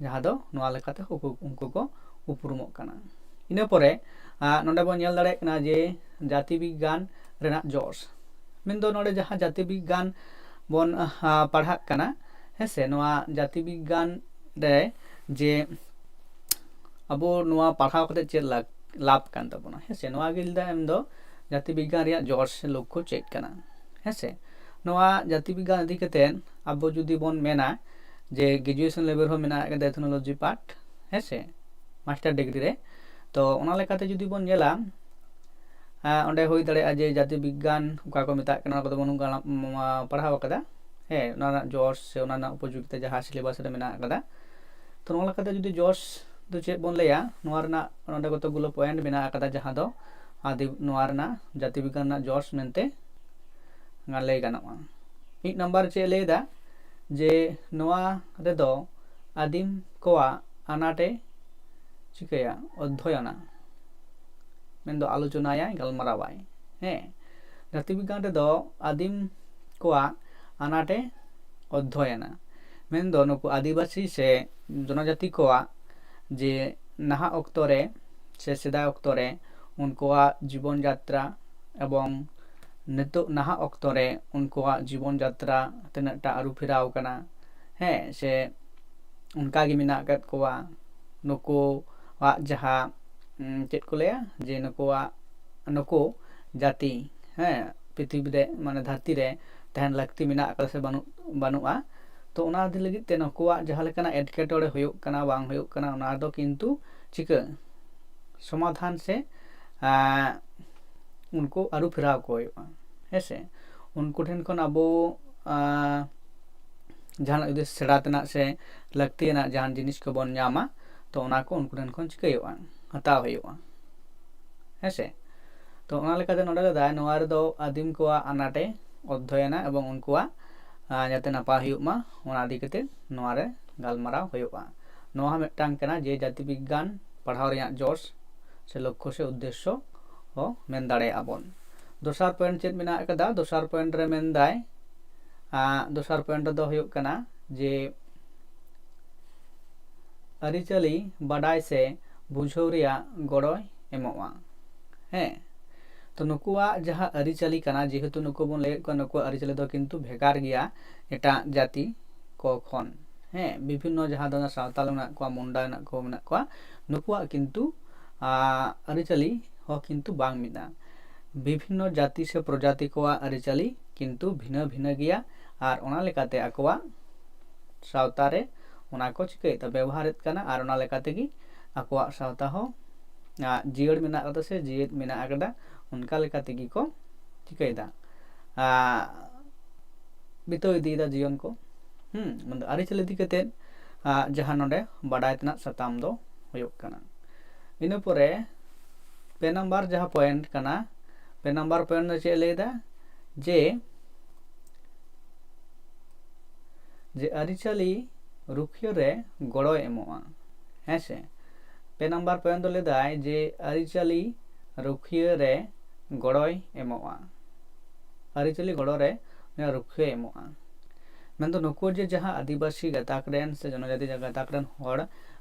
ᱡᱟᱦᱟᱸ ᱫᱚ ᱱᱚᱣᱟ ᱞᱮᱠᱟᱛᱮ ᱩᱱᱠᱩ ᱠᱚ ᱩᱯᱨᱩᱢᱚᱜ ᱠᱟᱱᱟ᱾ ᱤᱱᱟᱹ ᱯᱚᱨᱮ ᱱᱚᱰᱮ ᱵᱚᱱ ᱧᱮᱞ ᱫᱟᱲᱮᱭᱟᱜ ᱠᱟᱱᱟ ᱡᱮ ᱡᱟᱹᱛᱤ ᱵᱤᱜᱽᱜᱟᱱ ᱨᱮᱱᱟᱜ ᱡᱚᱥ, ᱢᱮᱱᱫᱚ ᱱᱚᱰᱮ ᱡᱟᱦᱟᱸ ᱡᱟᱹᱛᱤ ᱵᱤᱜᱽᱜᱟᱱ ᱵᱚᱱ ᱯᱟᱲᱦᱟᱜ ᱠᱟᱱᱟ, ᱦᱮᱸ ᱥᱮ, ᱱᱚᱣᱟ ᱡᱟᱹᱛᱤ ᱵᱤᱜᱽᱜᱟᱱ ᱨᱮ ᱡᱮ ᱟᱵᱚ ᱱᱚᱣᱟ ᱯᱟᱲᱦᱟᱣ ᱠᱟᱛᱮ ᱪᱮᱫ ᱞᱟᱵᱷ ᱠᱟᱱ ᱛᱟᱵᱚᱱᱟ, ᱦᱮᱸ ᱥᱮ? ᱱᱚᱣᱟ ᱜᱮ ᱞᱟᱹᱭᱫᱟ ᱮᱢ ᱫᱚ ᱡᱟᱹᱛᱤ ᱵᱤᱜᱽᱜᱟᱱ ᱨᱮᱭᱟᱜ ᱡᱚᱥ ᱥᱮ ᱞᱚᱠᱠᱷᱚ ᱪᱮᱫ ᱠᱟᱱᱟ, ᱦᱮᱸ ᱥᱮ? ᱱᱚᱣᱟ ᱡᱟᱹᱛᱤ ᱵᱤᱜᱽᱜᱟᱱ ᱤᱫᱤ ᱠᱟᱛᱮ ᱟᱵᱚ ᱡᱩᱫᱤ ᱵᱚᱱ ᱢᱮᱱᱟ ᱡᱮ graduation level ᱦᱚᱸ ᱢᱮᱱᱟᱜ ᱟᱠᱟᱫᱟ ethnology part, ᱦᱮᱸ ᱥᱮ, master degree ᱨᱮ᱾ ᱛᱚ ᱚᱱᱟ ᱞᱮᱠᱟᱛᱮ ᱡᱩᱫᱤ ᱵᱚᱱ ᱧᱮᱞᱟ, ᱚᱸᱰᱮ ᱦᱩᱭ ᱫᱟᱲᱮᱭᱟᱜᱼᱟ ᱡᱮ ᱡᱟᱹᱛᱤ ᱵᱤᱜᱽᱜᱟᱱ ᱚᱠᱟ ᱠᱚ ᱢᱮᱛᱟᱜ ᱠᱟᱱᱟ, ᱚᱱᱟ ᱠᱚᱫᱚ ᱵᱚᱱ ᱯᱟᱲᱦᱟᱣ ᱟᱠᱟᱫᱟ, ᱦᱮᱸ, ᱚᱱᱟ ᱨᱮᱱᱟᱜ ᱡᱚᱥ ᱥᱮ ᱚᱱᱟ ᱨᱮᱱᱟᱜ ᱩᱯᱚᱡᱳᱜᱤᱛᱟ ᱡᱟᱦᱟᱸ syllabus ᱨᱮ ᱢᱮᱱᱟᱜ ᱟᱠᱟᱫᱟ᱾ ᱛᱚ ᱱᱚᱣᱟ ᱞᱮᱠᱟᱛᱮ ᱡᱩᱫᱤ ᱡᱚᱥ ᱫᱚ ᱪᱮᱫ ᱵᱚᱱ ᱞᱟᱹᱭᱟ, ᱱᱚᱣᱟ ᱨᱮᱱᱟᱜ ᱱᱚᱰᱮ ᱠᱚᱛᱚᱠ ᱜᱩᱞᱳ point ᱢᱮᱱᱟᱜ ᱟᱠᱟᱫᱟ ᱡᱟᱦᱟᱸ ᱫᱚ ᱟᱹᱫᱤ ᱱᱚᱣᱟ ᱨᱮᱱᱟᱜ ᱡᱟᱹᱛᱤ ᱵᱤᱜᱽᱜᱟᱱ ᱨᱮᱱᱟᱜ ᱡᱚᱥ ᱢᱮᱱᱛᱮ ᱞᱟᱹᱭ ᱜᱟᱱᱚᱜᱼᱟ᱾ ᱢᱤᱫ ᱱᱟᱢᱵᱟᱨ ᱪᱮᱫ ᱮ ᱞᱟᱹᱭ ᱮᱫᱟ ᱡᱮ ᱱᱚᱣᱟ ᱨᱮᱫᱚ ᱟᱹᱫᱤᱢ ᱠᱚᱣᱟᱜ ᱟᱱᱟᱴᱮ ᱪᱤᱠᱟᱹᱭᱟ, ᱚᱫᱽᱫᱷᱚᱭᱚᱱᱟ, ᱢᱮᱱᱫᱚ ᱟᱞᱳᱪᱚᱱᱟᱭᱟᱭ, ᱜᱟᱞᱢᱟᱨᱟᱣᱟᱭ᱾ ᱦᱮᱸ, ᱡᱟᱹᱛᱤ ᱵᱤᱜᱽᱜᱟᱱ ᱨᱮᱫᱚ ᱟᱹᱫᱤᱢ ᱠᱚᱣᱟᱜ ᱟᱱᱟᱴᱮ ᱚᱫᱽᱫᱷᱚᱭᱚᱱᱟ, ᱢᱮᱱᱫᱚ ᱱᱩᱠᱩ ᱟᱹᱫᱤᱵᱟᱹᱥᱤ ᱥᱮ ᱡᱚᱱᱚᱡᱟᱹᱛᱤ ᱠᱚᱣᱟᱜ ᱡᱮ ᱱᱟᱦᱟᱜ ᱚᱠᱛᱚ ᱨᱮ ᱥᱮ ᱥᱮᱫᱟᱭ ᱚᱠᱛᱚ ᱨᱮ ᱩᱱᱠᱩᱣᱟᱜ ᱡᱤᱵᱚᱱ ᱡᱟᱛᱨᱟ ᱮᱵᱚᱝ ᱱᱤᱛᱚᱜ ᱱᱟᱦᱟᱜ ᱚᱠᱛᱚ ᱨᱮ ᱩᱱᱠᱩᱣᱟᱜ ᱡᱤᱵᱚᱱ ᱡᱟᱛᱨᱟ ᱛᱤᱱᱟᱹᱜ ᱴᱟ ᱟᱹᱨᱩ ᱯᱷᱮᱨᱟᱣ ᱠᱟᱱᱟ, ᱦᱮᱸ, ᱥᱮ ᱚᱱᱠᱟ ᱜᱮ ᱢᱮᱱᱟᱜ ᱟᱠᱟᱫ ᱠᱚᱣᱟ, ᱱᱩᱠᱩᱣᱟᱜ ᱡᱟᱦᱟᱸ, ᱩᱸ, ᱪᱮᱫ ᱠᱚ ᱞᱟᱹᱭᱟ, ᱡᱮ ᱱᱩᱠᱩᱣᱟᱜ, ᱱᱩᱠᱩ ᱡᱟᱹᱛᱤ, ᱦᱮᱸ, ᱯᱨᱤᱛᱷᱤᱵᱤ ᱨᱮ, ᱢᱟᱱᱮ ᱫᱷᱟᱹᱨᱛᱤ ᱨᱮ ᱛᱟᱦᱮᱱ ᱞᱟᱹᱠᱛᱤ ᱢᱮᱱᱟᱜ ᱟᱠᱟᱫᱟ ᱥᱮ ᱵᱟᱹᱱᱩᱜ, ᱵᱟᱹᱱᱩᱜᱼᱟ, ᱛᱚ ᱚᱱᱟ ᱤᱫᱤ ᱞᱟᱹᱜᱤᱫ ᱛᱮ ᱱᱩᱠᱩᱣᱟᱜ ᱡᱟᱦᱟᱸ ᱞᱮᱠᱟᱱᱟᱜ ᱮᱴᱠᱮᱴᱚᱬᱮ ᱦᱩᱭᱩᱜ ᱠᱟᱱᱟ, ᱵᱟᱝ ᱦᱩᱭᱩᱜ ᱠᱟᱱᱟ, ᱚᱱᱟ ᱫᱚ ᱠᱤᱱᱛᱩ ᱪᱤᱠᱟᱹ ᱥᱚᱢᱟᱫᱷᱟᱱ ᱥᱮ, ᱟᱸ, ᱩᱱᱠᱩ ᱟᱹᱨᱩ ᱯᱷᱮᱨᱟᱣ ᱠᱚ ᱦᱩᱭᱩᱜᱼᱟ, ᱦᱮᱸ ᱥᱮ᱾ ᱩᱱᱠᱩ ᱴᱷᱮᱱ ᱠᱷᱚᱱ ᱟᱵᱚ, ᱟᱸ, ᱡᱟᱦᱟᱱᱟᱜ ᱡᱩᱫᱤ ᱥᱮᱬᱟ ᱛᱮᱱᱟᱜ ᱥᱮ ᱞᱟᱹᱠᱛᱤᱭᱟᱱᱟᱜ ᱡᱟᱦᱟᱱ ᱡᱤᱱᱤᱥ ᱠᱚᱵᱚᱱ ᱧᱟᱢᱟ, ᱛᱚ ᱚᱱᱟ ᱠᱚ ᱩᱱᱠᱩ ᱴᱷᱮᱱ ᱠᱷᱚᱱ ᱪᱤᱠᱟᱹᱭ ᱦᱩᱭᱩᱜᱼᱟ? ᱦᱟᱛᱟᱣ ᱦᱩᱭᱩᱜᱼᱟ, ᱦᱮᱸ ᱥᱮ᱾ ᱛᱚ ᱚᱱᱟ ᱞᱮᱠᱟᱛᱮ ᱱᱚᱰᱮ ᱞᱟᱹᱭᱫᱟᱭ, ᱱᱚᱣᱟ ᱨᱮᱫᱚ ᱟᱹᱫᱤᱢ ᱠᱚᱣᱟᱜ ᱟᱱᱟᱴᱮ ᱚᱫᱽᱫᱷᱚᱭᱚᱱᱟ ᱮᱵᱚᱝ ᱩᱱᱠᱩᱣᱟᱜ, ᱟᱸ, ᱡᱟᱛᱮ ᱱᱟᱯᱟᱭ ᱦᱩᱭᱩᱜ ᱢᱟ, ᱚᱱᱟ ᱤᱫᱤ ᱠᱟᱛᱮ ᱱᱚᱣᱟ ᱨᱮ ᱜᱟᱞᱢᱟᱨᱟᱣ ᱦᱩᱭᱩᱜᱼᱟ᱾ ᱱᱚᱣᱟ ᱦᱚᱸ ᱢᱤᱫᱴᱟᱝ ᱠᱟᱱᱟ ᱡᱮ ᱡᱟᱹᱛᱤ ᱵᱤᱜᱽᱜᱟᱱ ᱯᱟᱲᱦᱟᱣ ᱨᱮᱭᱟᱜ ᱡᱚᱥ ᱥᱮ ᱞᱚᱠᱠᱷᱚ ᱥᱮ ᱩᱫᱽᱫᱮᱥᱥᱚ ᱦᱚᱸ ᱢᱮᱱ ᱫᱟᱲᱮᱭᱟᱜᱼᱟ ᱵᱚᱱ᱾ ᱫᱚᱥᱟᱨ ᱯᱚᱭᱮᱱᱴ ᱪᱮᱫ ᱢᱮᱱᱟᱜ ᱟᱠᱟᱫᱟ? ᱫᱚᱥᱟᱨ ᱯᱚᱭᱮᱱᱴ ᱨᱮ ᱢᱮᱱᱫᱟᱭ, ᱟᱸ, ᱫᱚᱥᱟᱨ ᱯᱚᱭᱮᱱᱴ ᱨᱮᱫᱚ ᱦᱩᱭᱩᱜ ᱠᱟᱱᱟ ᱡᱮ ᱟᱹᱨᱤᱪᱟᱹᱞᱤ ᱵᱟᱰᱟᱭ ᱥᱮ ᱵᱩᱡᱷᱟᱹᱣ ᱨᱮᱭᱟᱜ ᱜᱚᱲᱚᱭ ᱮᱢᱚᱜᱼᱟ᱾ ᱦᱮᱸ, ᱛᱚ ᱱᱩᱠᱩᱣᱟᱜ ᱡᱟᱦᱟᱸ ᱟᱹᱨᱤᱪᱟᱹᱞᱤ ᱠᱟᱱᱟ, ᱡᱮᱦᱮᱛᱩ ᱱᱩᱠᱩ ᱵᱚᱱ ᱞᱟᱹᱭᱮᱫ ᱠᱚᱣᱟ, ᱱᱩᱠᱩᱣᱟᱜ ᱟᱹᱨᱤᱪᱟᱹᱞᱤ ᱫᱚ ᱠᱤᱱᱛᱩ ᱵᱷᱮᱜᱟᱨ ᱜᱮᱭᱟ ᱮᱴᱟᱜ ᱡᱟᱹᱛᱤ ᱠᱚ ᱠᱷᱚᱱ᱾ ᱦᱮᱸ, ᱵᱤᱵᱷᱤᱱᱱᱚ ᱡᱟᱦᱟᱸ ᱫᱚ ᱥᱟᱶᱛᱟᱞ ᱢᱮᱱᱟᱜ ᱠᱚᱣᱟ, ᱢᱩᱱᱰᱟ ᱢᱮᱱᱟᱜ ᱠᱚ, ᱢᱮᱱᱟᱜ ᱠᱚᱣᱟ, ᱱᱩᱠᱩᱣᱟᱜ ᱠᱤᱱᱛᱩ, ᱟᱸ, ᱟᱹᱨᱤᱪᱟᱹᱞᱤ ᱦᱚᱸ ᱠᱤᱱᱛᱩ ᱵᱟᱝ ᱢᱤᱫᱟ᱾ ᱵᱤᱵᱷᱤᱱᱱᱚ ᱡᱟᱹᱛᱤ ᱥᱮ ᱯᱨᱚᱡᱟᱛᱤ ᱠᱚᱣᱟᱜ ᱟᱹᱨᱤᱪᱟᱹᱞᱤ ᱠᱤᱱᱛᱩ ᱵᱷᱤᱱᱟᱹ ᱵᱷᱤᱱᱟᱹ ᱜᱮᱭᱟ, ᱟᱨ ᱚᱱᱟ ᱞᱮᱠᱟᱛᱮ ᱟᱠᱚᱣᱟᱜ ᱥᱟᱶᱛᱟ ᱨᱮ ᱚᱱᱟ ᱠᱚ ᱪᱤᱠᱟᱹᱭᱮᱫ ᱛᱟ-, ᱵᱮᱵᱚᱦᱟᱨᱮᱫ ᱠᱟᱱᱟ, ᱟᱨ ᱚᱱᱟ ᱞᱮᱠᱟ ᱛᱮᱜᱮ ᱟᱠᱚᱣᱟᱜ ᱥᱟᱶᱛᱟ ᱦᱚᱸ, ᱟᱸ, ᱡᱤᱭᱟᱹᱲ ᱢᱮᱱᱟᱜ ᱟᱠᱟᱫᱟ ᱥᱮ ᱡᱤᱣᱮᱫ ᱢᱮᱱᱟᱜ ᱟᱠᱟᱫᱟ, ᱚᱱᱠᱟ ᱞᱮᱠᱟ ᱛᱮᱜᱮ ᱠᱚ ᱪᱤᱠᱟᱹᱭᱮᱫᱟ, ᱟᱸ, ᱵᱤᱛᱟᱹᱣ ᱤᱫᱤᱭᱮᱫᱟ ᱡᱤᱭᱚᱱ ᱠᱚ᱾ ᱦᱩᱸ, ᱢᱮᱱᱫᱚ ᱟᱹᱨᱤᱪᱟᱹᱞᱤ ᱤᱫᱤ ᱠᱟᱛᱮᱫ, ᱟᱸ, ᱡᱟᱦᱟᱸ ᱱᱚᱰᱮ ᱵᱟᱰᱟᱭ ᱛᱮᱱᱟᱜ ᱥᱟᱛᱟᱢ ᱫᱚ ᱦᱩᱭᱩᱜ ᱠᱟᱱᱟ᱾ ᱤᱱᱟᱹ ᱯᱚᱨᱮ ᱯᱮ ᱱᱟᱢᱵᱟᱨ ᱡᱟᱦᱟᱸ ᱯᱚᱭᱮᱱᱴ ᱠᱟᱱᱟ, ᱯᱮ ᱱᱟᱢᱵᱟᱨ ᱯᱚᱭᱮᱱᱴ ᱫᱚ ᱪᱮᱫ ᱮ ᱞᱟᱹᱭᱫᱟ? ᱡᱮ, ᱡᱮ ᱟᱹᱨᱤᱪᱟᱹᱞᱤ ᱨᱩᱠᱷᱤᱭᱟᱹ ᱨᱮ ᱜᱚᱲᱚᱭ ᱮᱢᱚᱜᱼᱟ, ᱦᱮᱸ ᱥᱮ? ᱯᱮ ᱱᱟᱢᱵᱟᱨ ᱯᱚᱭᱮᱱᱴ ᱫᱚ ᱞᱟᱹᱭᱫᱟᱭ ᱡᱮ ᱟᱹᱨᱤᱪᱟᱹᱞᱤ ᱨᱩᱠᱷᱤᱭᱟᱹ ᱨᱮ ᱜᱚᱲᱚᱭ ᱮᱢᱚᱜᱼᱟ, ᱟᱹᱨᱤᱪᱟᱹᱞᱤ ᱜᱚᱲᱚ ᱨᱮ ᱨᱩᱠᱷᱤᱭᱟᱹ ᱮᱢᱚᱜᱼᱟ᱾ ᱢᱮᱱᱫᱚ ᱱᱩᱠᱩ ᱡᱮ ᱡᱟᱦᱟᱸ ᱟᱹᱫᱤᱵᱟᱹᱥᱤ ᱜᱟᱛᱟᱠ ᱨᱮᱱ ᱥᱮ ᱡᱚᱱᱚᱡᱟᱛᱤ ᱜᱟᱛᱟᱠ ᱨᱮᱱ ᱦᱚᱲ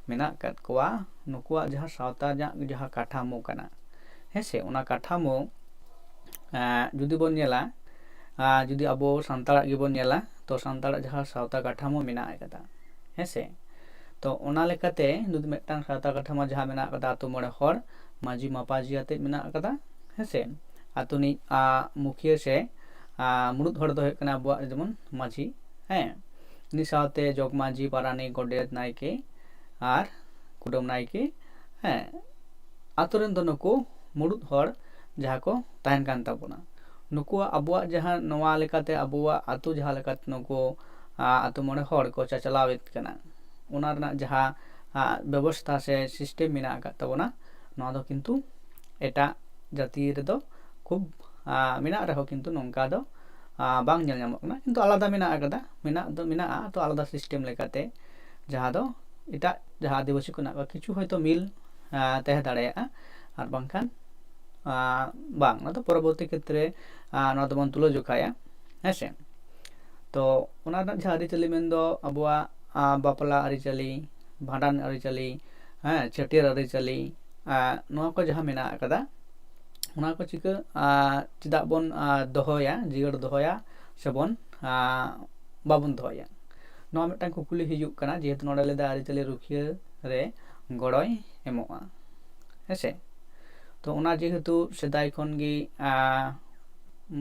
ᱢᱮᱱᱟᱜ ᱟᱠᱟᱫ ᱠᱚᱣᱟ, ᱱᱩᱠᱩᱣᱟᱜ ᱡᱟᱦᱟᱸ ᱥᱟᱶᱛᱟ ᱨᱮᱱᱟᱜ ᱡᱟᱦᱟᱸ ᱠᱟᱴᱷᱟᱢᱳ ᱠᱟᱱᱟ, ᱦᱮᱸ ᱥᱮ, ᱚᱱᱟ ᱠᱟᱴᱷᱟᱢᱳ ᱡᱩᱫᱤ ᱵᱚᱱ ᱧᱮᱞᱟ, ᱡᱩᱫᱤ ᱟᱵᱚ ᱥᱟᱱᱛᱟᱲᱟᱜ ᱜᱮᱵᱚᱱ ᱧᱮᱞᱟ, ᱛᱚ ᱥᱟᱱᱛᱟᱲᱟᱜ ᱡᱟᱦᱟᱸ ᱥᱟᱶᱛᱟ ᱠᱟᱴᱷᱟᱢᱳ ᱢᱮᱱᱟᱜ ᱟᱠᱟᱫᱟ, ᱦᱮᱸ ᱥᱮ? ᱛᱚ ᱚᱱᱟ ᱞᱮᱠᱟᱛᱮ ᱡᱩᱫᱤ ᱢᱤᱫᱴᱟᱝ ᱥᱟᱶᱛᱟ ᱠᱟᱴᱷᱟᱢᱳ ᱡᱟᱦᱟᱸ ᱢᱮᱱᱟᱜ ᱟᱠᱟᱫᱟ, ᱟᱛᱳ ᱢᱚᱬᱮ ᱦᱚᱲ, ᱢᱟᱹᱡᱷᱤ ᱢᱟᱯᱟᱡᱷᱤ ᱟᱛᱮᱫ ᱢᱮᱱᱟᱜ ᱟᱠᱟᱫᱟ, ᱦᱮᱸ ᱥᱮ? ᱟᱛᱳ ᱨᱤᱱᱤᱡ ᱢᱩᱠᱷᱤᱭᱟᱹ ᱥᱮ ᱢᱩᱲᱩᱫ ᱦᱚᱲ ᱫᱚ ᱦᱩᱭᱩᱜ ᱠᱟᱱᱟ ᱟᱵᱚᱣᱟᱜ ᱡᱮᱢᱚᱱ ᱢᱟᱹᱡᱷᱤ, ᱦᱮᱸ, ᱩᱱᱤ ᱥᱟᱶᱛᱮ ᱡᱚᱜᱽ ᱢᱟᱹᱡᱷᱤ, ᱯᱟᱨᱟᱱᱤᱠ, ᱜᱚᱰᱮᱛ, ᱱᱟᱭᱠᱮ ᱟᱨ ᱠᱩᱰᱟᱹᱢ ᱱᱟᱭᱠᱮ, ᱦᱮᱸ, ᱟᱛᱳ ᱨᱮᱱ ᱫᱚ ᱱᱩᱠᱩ ᱢᱩᱲᱩᱫ ᱦᱚᱲ ᱡᱟᱦᱟᱸ ᱠᱚ ᱛᱟᱦᱮᱱ ᱠᱟᱱ ᱛᱟᱵᱚᱱᱟ᱾ ᱱᱩᱠᱩᱣᱟᱜ, ᱟᱵᱚᱣᱟᱜ ᱡᱟᱦᱟᱸ ᱱᱚᱣᱟ ᱞᱮᱠᱟᱛᱮ ᱟᱵᱚᱣᱟᱜ ᱟᱛᱳ ᱡᱟᱦᱟᱸ ᱞᱮᱠᱟᱛᱮ ᱱᱩᱠᱩ ᱟᱛᱳ ᱢᱚᱬᱮ ᱦᱚᱲ ᱠᱚ ᱪᱟᱪᱞᱟᱣᱮᱫ ᱠᱟᱱᱟ, ᱚᱱᱟ ᱨᱮᱱᱟᱜ ᱡᱟᱦᱟᱸ ᱵᱮᱵᱚᱥᱛᱷᱟ ᱥᱮ ᱥᱤᱥᱴᱮᱢ ᱢᱮᱱᱟᱜ ᱟᱠᱟᱫ ᱛᱟᱵᱚᱱᱟ, ᱱᱚᱣᱟ ᱫᱚ ᱠᱤᱱᱛᱩ ᱮᱴᱟᱜ ᱡᱟᱹᱛᱤ ᱨᱮᱫᱚ ᱠᱷᱩᱵ ᱢᱮᱱᱟᱜ ᱨᱮᱦᱚᱸ ᱠᱤᱱᱛᱩ ᱱᱚᱝᱠᱟ ᱫᱚ ᱵᱟᱝ ᱧᱮᱞ ᱧᱟᱢᱚᱜ ᱠᱟᱱᱟ᱾ ᱠᱤᱱᱛᱩ ᱟᱞᱟᱫᱟ ᱢᱮᱱᱟᱜ ᱟᱠᱟᱫᱟ, ᱢᱮᱱᱟᱜ ᱫᱚ ᱢᱮᱱᱟᱜᱼᱟ, ᱛᱚ ᱟᱞᱟᱫᱟ ᱥᱤᱥᱴᱮᱢ ᱞᱮᱠᱟᱛᱮ, ᱡᱟᱦᱟᱸ ᱫᱚ ᱮᱴᱟᱜ ᱡᱟᱦᱟᱸ ᱟᱹᱫᱤᱵᱟᱹᱥᱤ ᱠᱚ ᱢᱮᱱᱟᱜ ᱠᱚᱣᱟ ᱠᱤᱪᱷᱩ ᱦᱚᱭᱛᱳ ᱢᱤᱞ ᱛᱟᱦᱮᱸ ᱫᱟᱲᱮᱭᱟᱜᱼᱟ, ᱟᱨ ᱵᱟᱝᱠᱷᱟᱱ ᱵᱟᱝ, ᱚᱱᱟ ᱫᱚ ᱯᱚᱨᱚᱵᱚᱨᱛᱤ ᱠᱷᱮᱛᱨᱮ ᱱᱚᱣᱟ ᱫᱚᱵᱚᱱ ᱛᱩᱞᱟᱹ ᱡᱚᱠᱷᱟᱭᱟ, ᱦᱮᱸ ᱥᱮ? ᱛᱚ ᱚᱱᱟ ᱨᱮᱱᱟᱜ ᱡᱟᱦᱟᱸ ᱟᱹᱨᱤᱪᱟᱹᱞᱤ ᱢᱮᱱᱫᱚ ᱟᱵᱚᱣᱟᱜ ᱵᱟᱯᱞᱟ ᱟᱹᱨᱤᱪᱟᱹᱞᱤ, ᱵᱷᱟᱸᱰᱟᱱ ᱟᱹᱨᱤᱪᱟᱹᱞᱤ, ᱦᱮᱸ, ᱪᱷᱟᱹᱴᱭᱟᱹᱨ ᱟᱹᱨᱤᱪᱟᱹᱞᱤ, ᱱᱚᱣᱟ ᱠᱚ ᱡᱟᱦᱟᱸ ᱢᱮᱱᱟᱜ ᱟᱠᱟᱫᱟ, ᱚᱱᱟ ᱠᱚ ᱪᱤᱠᱟᱹ ᱪᱮᱫᱟᱜ ᱵᱚᱱ ᱫᱚᱦᱚᱭᱟ, ᱡᱤᱭᱟᱹᱲ ᱫᱚᱦᱚᱭᱟ ᱥᱮᱵᱚᱱ ᱵᱟᱵᱚᱱ ᱫᱚᱦᱚᱭᱟ? ᱱᱚᱣᱟ ᱢᱤᱫᱴᱟᱝ ᱠᱩᱠᱞᱤ ᱦᱤᱡᱩᱜ ᱠᱟᱱᱟ, ᱡᱮᱦᱮᱛᱩ ᱱᱚᱰᱮ ᱞᱟᱹᱭᱫᱟ ᱟᱹᱨᱤᱪᱟᱹᱞᱤ ᱨᱩᱠᱷᱤᱭᱟᱹ ᱨᱮ ᱜᱚᱲᱚᱭ ᱮᱢᱚᱜᱼᱟ, ᱦᱮᱸᱥᱮ? ᱛᱚ ᱚᱱᱟ ᱡᱮᱦᱮᱛᱩ ᱥᱮᱫᱟᱭ ᱠᱷᱚᱱ ᱜᱮ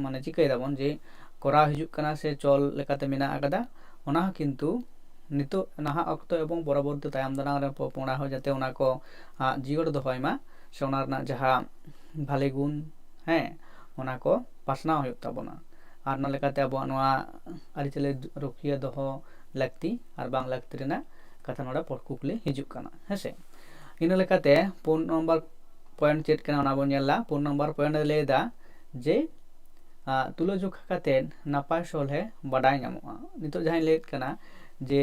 ᱢᱟᱱᱮ ᱪᱤᱠᱟᱹᱭ ᱫᱟᱵᱚᱱ ᱡᱮ ᱠᱚᱨᱟᱣ ᱦᱤᱡᱩᱜ ᱠᱟᱱᱟ ᱥᱮ ᱪᱚᱞ ᱞᱮᱠᱟᱛᱮ ᱢᱮᱱᱟᱜ ᱟᱠᱟᱫᱟ, ᱚᱱᱟ ᱦᱚᱸ ᱠᱤᱱᱛᱩ ᱱᱤᱛᱚᱜ ᱱᱟᱦᱟᱜ ᱚᱠᱛᱚ ᱮᱵᱚᱝ ᱯᱚᱨᱚᱵᱚᱨᱛᱤ ᱛᱟᱭᱚᱢ ᱫᱟᱨᱟᱢ ᱨᱮ ᱯᱚᱯᱚᱝᱲᱟ ᱦᱚᱸ ᱡᱟᱛᱮ ᱚᱱᱟ ᱠᱚ ᱡᱤᱭᱟᱹᱲ ᱫᱚᱦᱚᱭ ᱢᱟ, ᱥᱮ ᱚᱱᱟ ᱨᱮᱱᱟᱜ ᱡᱟᱦᱟᱸ ᱵᱷᱟᱞᱮ ᱜᱩᱱ, ᱦᱮᱸ, ᱚᱱᱟ ᱠᱚ ᱯᱟᱥᱱᱟᱣ ᱦᱩᱭᱩᱜ ᱛᱟᱵᱚᱱᱟ᱾ ᱟᱨ ᱚᱱᱟ ᱞᱮᱠᱟᱛᱮ ᱟᱵᱚᱣᱟᱜ ᱱᱚᱣᱟ ᱟᱹᱨᱤᱪᱟᱹᱞᱤ ᱨᱩᱠᱷᱤᱭᱟᱹ ᱫᱚᱦᱚ ᱞᱟᱹᱠᱛᱤ ᱟᱨ ᱵᱟᱝ ᱞᱟᱹᱠᱛᱤ ᱨᱮᱱᱟᱜ ᱠᱟᱛᱷᱟ ᱱᱚᱰᱮ ᱯᱚᱨ ᱠᱩᱠᱞᱤ ᱦᱤᱡᱩᱜ ᱠᱟᱱᱟ, ᱦᱮᱸᱥᱮ? ᱤᱱᱟᱹ ᱞᱮᱠᱟᱛᱮ ᱯᱩᱱ ᱱᱚᱢᱵᱚᱨ ᱯᱚᱭᱮᱱᱴ ᱪᱮᱫ ᱠᱟᱱᱟ, ᱚᱱᱟ ᱵᱚᱱ ᱧᱮᱞᱟ᱾ ᱯᱩᱱ ᱱᱚᱢᱵᱚᱨ ᱯᱚᱭᱮᱱᱴ ᱨᱮ ᱞᱟᱹᱭ ᱮᱫᱟ ᱡᱮ ᱛᱩᱞᱟᱹᱡᱚᱠᱷᱟ ᱠᱟᱛᱮᱫ ᱱᱟᱯᱟᱭ ᱥᱚᱞᱦᱮ ᱵᱟᱰᱟᱭ ᱧᱟᱢᱚᱜᱼᱟ᱾ ᱱᱤᱛᱚᱜ ᱡᱟᱦᱟᱸᱧ ᱞᱟᱹᱭᱮᱫ ᱠᱟᱱᱟ ᱡᱮ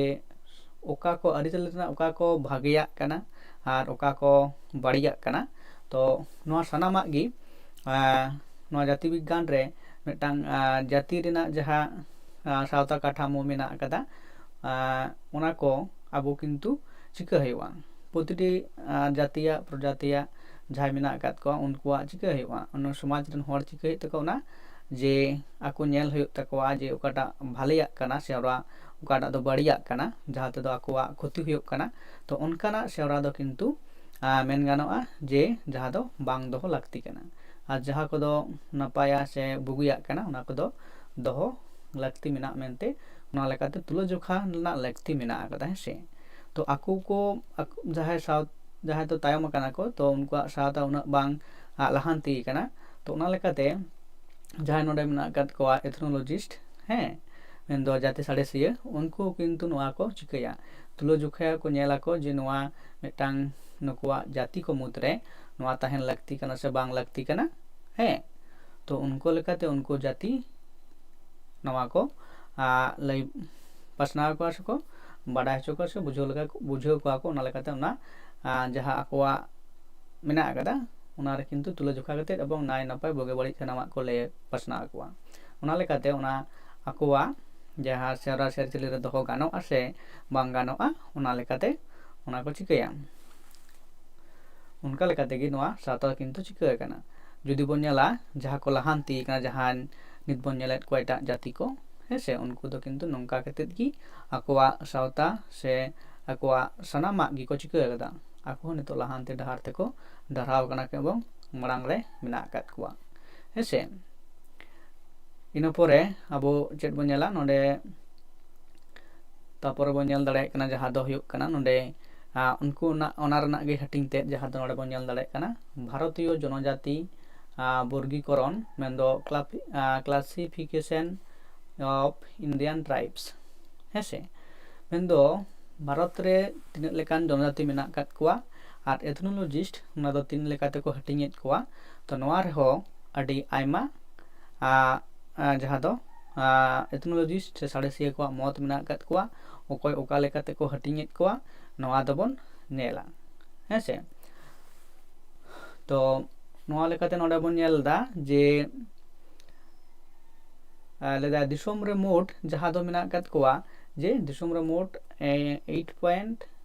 ᱚᱠᱟ ᱠᱚ ᱟᱹᱨᱤᱪᱟᱹᱞᱤ ᱨᱮᱱᱟᱜ ᱚᱠᱟ ᱠᱚ ᱵᱷᱟᱜᱮᱭᱟᱜ ᱠᱟᱱᱟ ᱟᱨ ᱚᱠᱟ ᱠᱚ ᱵᱟᱹᱲᱤᱡᱟᱜ ᱠᱟᱱᱟ, ᱛᱚ ᱱᱚᱣᱟ ᱥᱟᱱᱟᱢᱟᱜ ᱜᱮ ᱱᱚᱣᱟ ᱡᱟᱹᱛᱤ ᱵᱤᱜᱽᱜᱟᱱ ᱨᱮ ᱢᱤᱫᱴᱟᱝ ᱡᱟᱹᱛᱤ ᱨᱮᱱᱟᱜ ᱡᱟᱦᱟᱸ ᱥᱟᱶᱛᱟ ᱠᱟᱴᱷᱟᱢᱳ ᱢᱮᱱᱟᱜ ᱟᱠᱟᱫᱟ, ᱚᱱᱟ ᱠᱚ ᱟᱵᱚ ᱠᱤᱱᱛᱩ ᱪᱤᱠᱟᱹ ᱦᱩᱭᱩᱜᱼᱟ, ᱯᱨᱚᱛᱤᱴᱤ ᱡᱟᱹᱛᱤᱭᱟᱜ ᱯᱨᱚᱡᱟᱛᱤᱭᱟᱜ ᱡᱟᱦᱟᱸᱭ ᱢᱮᱱᱟᱜ ᱟᱠᱟᱫ ᱠᱚᱣᱟ, ᱩᱱᱠᱩᱣᱟᱜ ᱪᱤᱠᱟᱹ ᱦᱩᱭᱩᱜᱼᱟ? ᱚᱱᱟ ᱥᱚᱢᱟᱡᱽ ᱨᱮᱱ ᱦᱚᱲ ᱪᱤᱠᱟᱹ ᱦᱩᱭᱩᱜ ᱛᱟᱠᱚᱣᱟ? ᱚᱱᱟ ᱡᱮ ᱟᱠᱚ ᱧᱮᱞ ᱦᱩᱭᱩᱜ ᱛᱟᱠᱚᱣᱟ ᱡᱮ ᱚᱠᱟᱴᱟᱜ ᱵᱷᱟᱞᱮᱭᱟᱜ ᱠᱟᱱᱟ ᱥᱮ ᱚᱱᱟ ᱚᱠᱟᱴᱟᱜ ᱫᱚ ᱵᱟᱹᱲᱤᱡᱟᱜ ᱠᱟᱱᱟ, ᱡᱟᱦᱟᱸ ᱛᱮᱫᱚ ᱟᱠᱚᱣᱟᱜ ᱠᱷᱚᱛᱤ ᱦᱩᱭᱩᱜ ᱠᱟᱱᱟ᱾ ᱛᱚ ᱚᱱᱠᱟᱱᱟᱜ ᱥᱮᱣᱨᱟ ᱫᱚ ᱠᱤᱱᱛᱩ ᱟᱨ ᱢᱮᱱ ᱜᱟᱱᱚᱜᱼᱟ ᱡᱮ ᱡᱟᱦᱟᱸ ᱫᱚ ᱵᱟᱝ ᱫᱚᱦᱚ ᱞᱟᱹᱠᱛᱤ ᱠᱟᱱᱟ᱾ ᱟᱨ ᱡᱟᱦᱟᱸ ᱠᱚᱫᱚ ᱱᱟᱯᱟᱭᱟ ᱥᱮ ᱵᱩᱜᱤᱭᱟᱜ ᱠᱟᱱᱟ, ᱚᱱᱟ ᱠᱚᱫᱚ ᱫᱚᱦᱚ ᱞᱟᱹᱠᱛᱤ ᱢᱮᱱᱟᱜ ᱢᱮᱱᱛᱮ ᱚᱱᱟ ᱞᱮᱠᱟᱛᱮ ᱛᱩᱞᱟᱹᱡᱚᱠᱷᱟ ᱨᱮᱱᱟᱜ ᱞᱟᱹᱠᱛᱤ ᱢᱮᱱᱟᱜ ᱟᱠᱟᱫᱟ, ᱦᱮᱸ ᱥᱮ᱾ ᱛᱚ ᱟᱠᱚ ᱠᱚ ᱟᱠ- ᱡᱟᱦᱟᱸᱭ ᱥᱟᱶ ᱡᱟᱦᱟᱸᱭ ᱫᱚ ᱛᱟᱭᱚᱢ ᱟᱠᱟᱱᱟ ᱠᱚ, ᱛᱚ ᱩᱱᱠᱩᱣᱟᱜ ᱥᱟᱶᱛᱟ ᱩᱱᱟᱹᱜ ᱵᱟᱝ ᱟᱜ, ᱞᱟᱦᱟᱱᱛᱤ ᱠᱟᱱᱟ᱾ ᱛᱚ ᱚᱱᱟ ᱞᱮᱠᱟᱛᱮ ᱡᱟᱦᱟᱸᱭ ᱱᱚᱰᱮ ᱢᱮᱱᱟᱜ ᱟᱠᱟᱫ ᱠᱚᱣᱟ ethnologist, ᱦᱮᱸ, ᱢᱮᱱᱫᱚ ᱡᱟᱹᱛᱤ ᱥᱟᱬᱮᱥᱤᱭᱟᱹ, ᱩᱱᱠᱩ ᱠᱤᱱᱛᱩ ᱱᱚᱣᱟ ᱠᱚ ᱪᱤᱠᱟᱹᱭᱟ, ᱛᱩᱞᱟᱹᱡᱚᱠᱷᱟᱭᱟ ᱠᱚ, ᱧᱮᱞ ᱟᱠᱚ ᱡᱮ ᱱᱚᱣᱟ ᱢᱤᱫᱴᱟᱝ ᱱᱩᱠᱩᱣᱟᱜ ᱡᱟᱹᱛᱤ ᱠᱚ ᱢᱩᱫᱽᱨᱮ ᱱᱚᱣᱟ ᱛᱟᱦᱮᱱ ᱞᱟᱹᱠᱛᱤ ᱠᱟᱱᱟ ᱥᱮ ᱵᱟᱝ ᱞᱟᱹᱠᱛᱤ ᱠᱟᱱᱟ, ᱦᱮᱸ᱾ ᱛᱚ ᱩᱱᱠᱩ ᱞᱮᱠᱟᱛᱮ ᱩᱱᱠᱩ ᱡᱟᱹᱛᱤ ᱱᱚᱣᱟ ᱠᱚ ᱟᱜ, ᱞᱟᱹᱭ ᱯᱟᱥᱱᱟᱣ ᱠᱚᱣᱟ ᱥᱮᱠᱚ ᱵᱟᱰᱟᱭ ᱦᱚᱪᱚ ᱠᱚᱣᱟ ᱥᱮ ᱵᱩᱡᱷᱟᱹᱣ ᱞᱮᱠᱟ ᱵᱩᱡᱷᱟᱹᱣ ᱠᱚᱣᱟ ᱠᱚ᱾ ᱚᱱᱟ ᱞᱮᱠᱟᱛᱮ ᱚᱱᱟ ᱟᱜ, ᱡᱟᱦᱟᱸ ᱟᱠᱚᱣᱟᱜ ᱢᱮᱱᱟᱜ ᱟᱠᱟᱫᱟ, ᱚᱱᱟ ᱨᱮ ᱠᱤᱱᱛᱩ ᱛᱩᱞᱟᱹᱡᱚᱠᱷᱟ ᱠᱟᱛᱮᱫ ᱮᱵᱚᱝ ᱱᱟᱭ ᱱᱟᱯᱟᱭ ᱵᱩᱜᱤ ᱵᱟᱹᱲᱤᱡ ᱥᱟᱱᱟᱢᱟᱜ ᱠᱚ ᱞᱟᱹᱭ ᱯᱟᱥᱱᱟᱣ ᱟᱠᱚᱣᱟ᱾ ᱚᱱᱟ ᱞᱮᱠᱟᱛᱮ ᱚᱱᱟ ᱟᱠᱚᱣᱟᱜ ᱡᱟᱦᱟᱸ ᱥᱮᱨᱣᱟ ᱥᱮᱨᱪᱟᱹᱞᱤ ᱨᱮ ᱫᱚᱦᱚ ᱜᱟᱱᱚᱜᱼᱟ ᱥᱮ ᱵᱟᱝ ᱜᱟᱱᱚᱜᱼᱟ, ᱚᱱᱟ ᱞᱮᱠᱟᱛᱮ ᱚᱱᱟ ᱠᱚ ᱪᱤᱠᱟᱹᱭᱟ᱾ ᱚᱱᱠᱟ ᱞᱮᱠᱟ ᱛᱮᱜᱮ ᱱᱚᱣᱟ ᱥᱟᱶᱛᱟ ᱠᱤᱱᱛᱩ ᱪᱤᱠᱟᱹ ᱟᱠᱟᱱᱟ᱾ ᱡᱩᱫᱤ ᱵᱚᱱ ᱧᱮᱞᱟ, ᱡᱟᱦᱟᱸ ᱠᱚ ᱞᱟᱦᱟᱱᱛᱤ ᱠᱟᱱᱟ, ᱡᱟᱦᱟᱸ ᱱᱤᱛ ᱵᱚᱱ ᱧᱮᱞᱮᱫ ᱠᱚᱣᱟ ᱮᱴᱟᱜ ᱡᱟᱹᱛᱤ ᱠᱚ, ᱦᱮᱸ ᱥᱮ, ᱩᱱᱠᱩ ᱫᱚ ᱠᱤᱱᱛᱩ ᱱᱚᱝᱠᱟ ᱠᱟᱛᱮᱫ ᱜᱮ ᱟᱠᱚᱣᱟᱜ ᱥᱟᱶᱛᱟ ᱥᱮ ᱟᱠᱚᱣᱟᱜ ᱥᱟᱱᱟᱢᱟᱜ ᱜᱮᱠᱚ ᱪᱤᱠᱟᱹ ᱟᱠᱟᱫᱟ᱾ ᱟᱠᱚ ᱦᱚᱸ ᱱᱤᱛᱚᱜ ᱞᱟᱦᱟᱱᱛᱤ ᱰᱟᱦᱟᱨ ᱛᱮᱠᱚ ᱰᱟᱨᱦᱟᱣ ᱠᱟᱱᱟ ᱮᱵᱚᱝ ᱢᱟᱲᱟᱝ ᱨᱮ ᱢᱮᱱᱟᱜ ᱟᱠᱟᱫ ᱠᱚᱣᱟ, ᱦᱮᱸ ᱥᱮ᱾ ᱤᱱᱟᱹ ᱯᱚᱨᱮ ᱟᱵᱚ ᱪᱮᱫ ᱵᱚᱱ ᱧᱮᱞᱟ ᱱᱚᱰᱮ, ᱛᱟᱯᱚᱨᱮ ᱵᱚᱱ ᱧᱮᱞ ᱫᱟᱲᱮᱭᱟᱜ ᱠᱟᱱᱟ ᱡᱟᱦᱟᱸ ᱫᱚ ᱦᱩᱭᱩᱜ ᱠᱟᱱᱟ ᱱᱚᱰᱮ, ᱟᱸ, ᱩᱱᱠᱩ ᱚᱱᱟ, ᱚᱱᱟ ᱨᱮᱱᱟᱜ ᱜᱮ ᱦᱟᱹᱴᱤᱧ ᱛᱮᱫ ᱡᱟᱦᱟᱸ ᱫᱚ ᱱᱚᱰᱮ ᱵᱚᱱ ᱧᱮᱞ ᱫᱟᱲᱮᱭᱟᱜ ᱠᱟᱱᱟ ᱵᱷᱟᱨᱚᱛᱤᱭᱚ ᱡᱚᱱᱚᱡᱟᱛᱤ, ᱟᱸ, ᱵᱚᱨᱜᱤᱠᱚᱨᱚᱱ, ᱢᱮᱱᱫᱚ ᱠᱞᱟᱯ-, ᱟᱸ, classification of Indian tribes, ᱦᱮᱸ ᱥᱮ᱾ ᱢᱮᱱᱫᱚ ᱵᱷᱟᱨᱚᱛ ᱨᱮ ᱛᱤᱱᱟᱹᱜ ᱞᱮᱠᱟᱱ ᱡᱚᱱᱚᱡᱟᱛᱤ ᱢᱮᱱᱟᱜ ᱟᱠᱟᱫ ᱠᱚᱣᱟ ᱟᱨ ethnologist ᱚᱱᱟ ᱫᱚ ᱛᱤᱱ ᱞᱮᱠᱟ ᱛᱮᱠᱚ ᱦᱟᱹᱴᱤᱧᱮᱫ ᱠᱚᱣᱟ᱾ ᱛᱚ ᱱᱚᱣᱟ ᱨᱮᱦᱚᱸ ᱟᱹᱰᱤ ᱟᱭᱢᱟ ᱟᱜ, ᱟᱜ, ᱡᱟᱦᱟᱸ ᱫᱚ, ᱟᱜ, ethnologist ᱥᱮ ᱥᱟᱬᱮᱥᱤᱭᱟᱹ ᱠᱚᱣᱟᱜ ᱢᱚᱛ ᱢᱮᱱᱟᱜ ᱟᱠᱟᱫ ᱠᱚᱣᱟ, ᱚᱠᱚᱭ ᱚᱠᱟ ᱞᱮᱠᱟ ᱛᱮᱠᱚ ᱦᱟᱹᱴᱤᱧᱮᱫ ᱠᱚᱣᱟ, ᱱᱚᱣᱟ ᱫᱚᱵᱚᱱ ᱧᱮᱞᱟ, ᱦᱮᱸ ᱥᱮ᱾ ᱛᱚ ᱱᱚᱣᱟ ᱞᱮᱠᱟᱛᱮ ᱱᱚᱰᱮ ᱵᱚᱱ ᱧᱮᱞ ᱮᱫᱟ ᱡᱮ, ᱟᱜ, ᱞᱟᱹᱭᱫᱟ ᱫᱤᱥᱚᱢ ᱨᱮ ᱢᱳᱴ ᱡᱟᱦᱟᱸ ᱫᱚ ᱢᱮᱱᱟᱜ ᱟᱠᱟᱫ ᱠᱚᱣᱟ, ᱡᱮ ᱫᱤᱥᱚᱢ ᱨᱮ ᱢᱳᱴ, ᱮ, eight point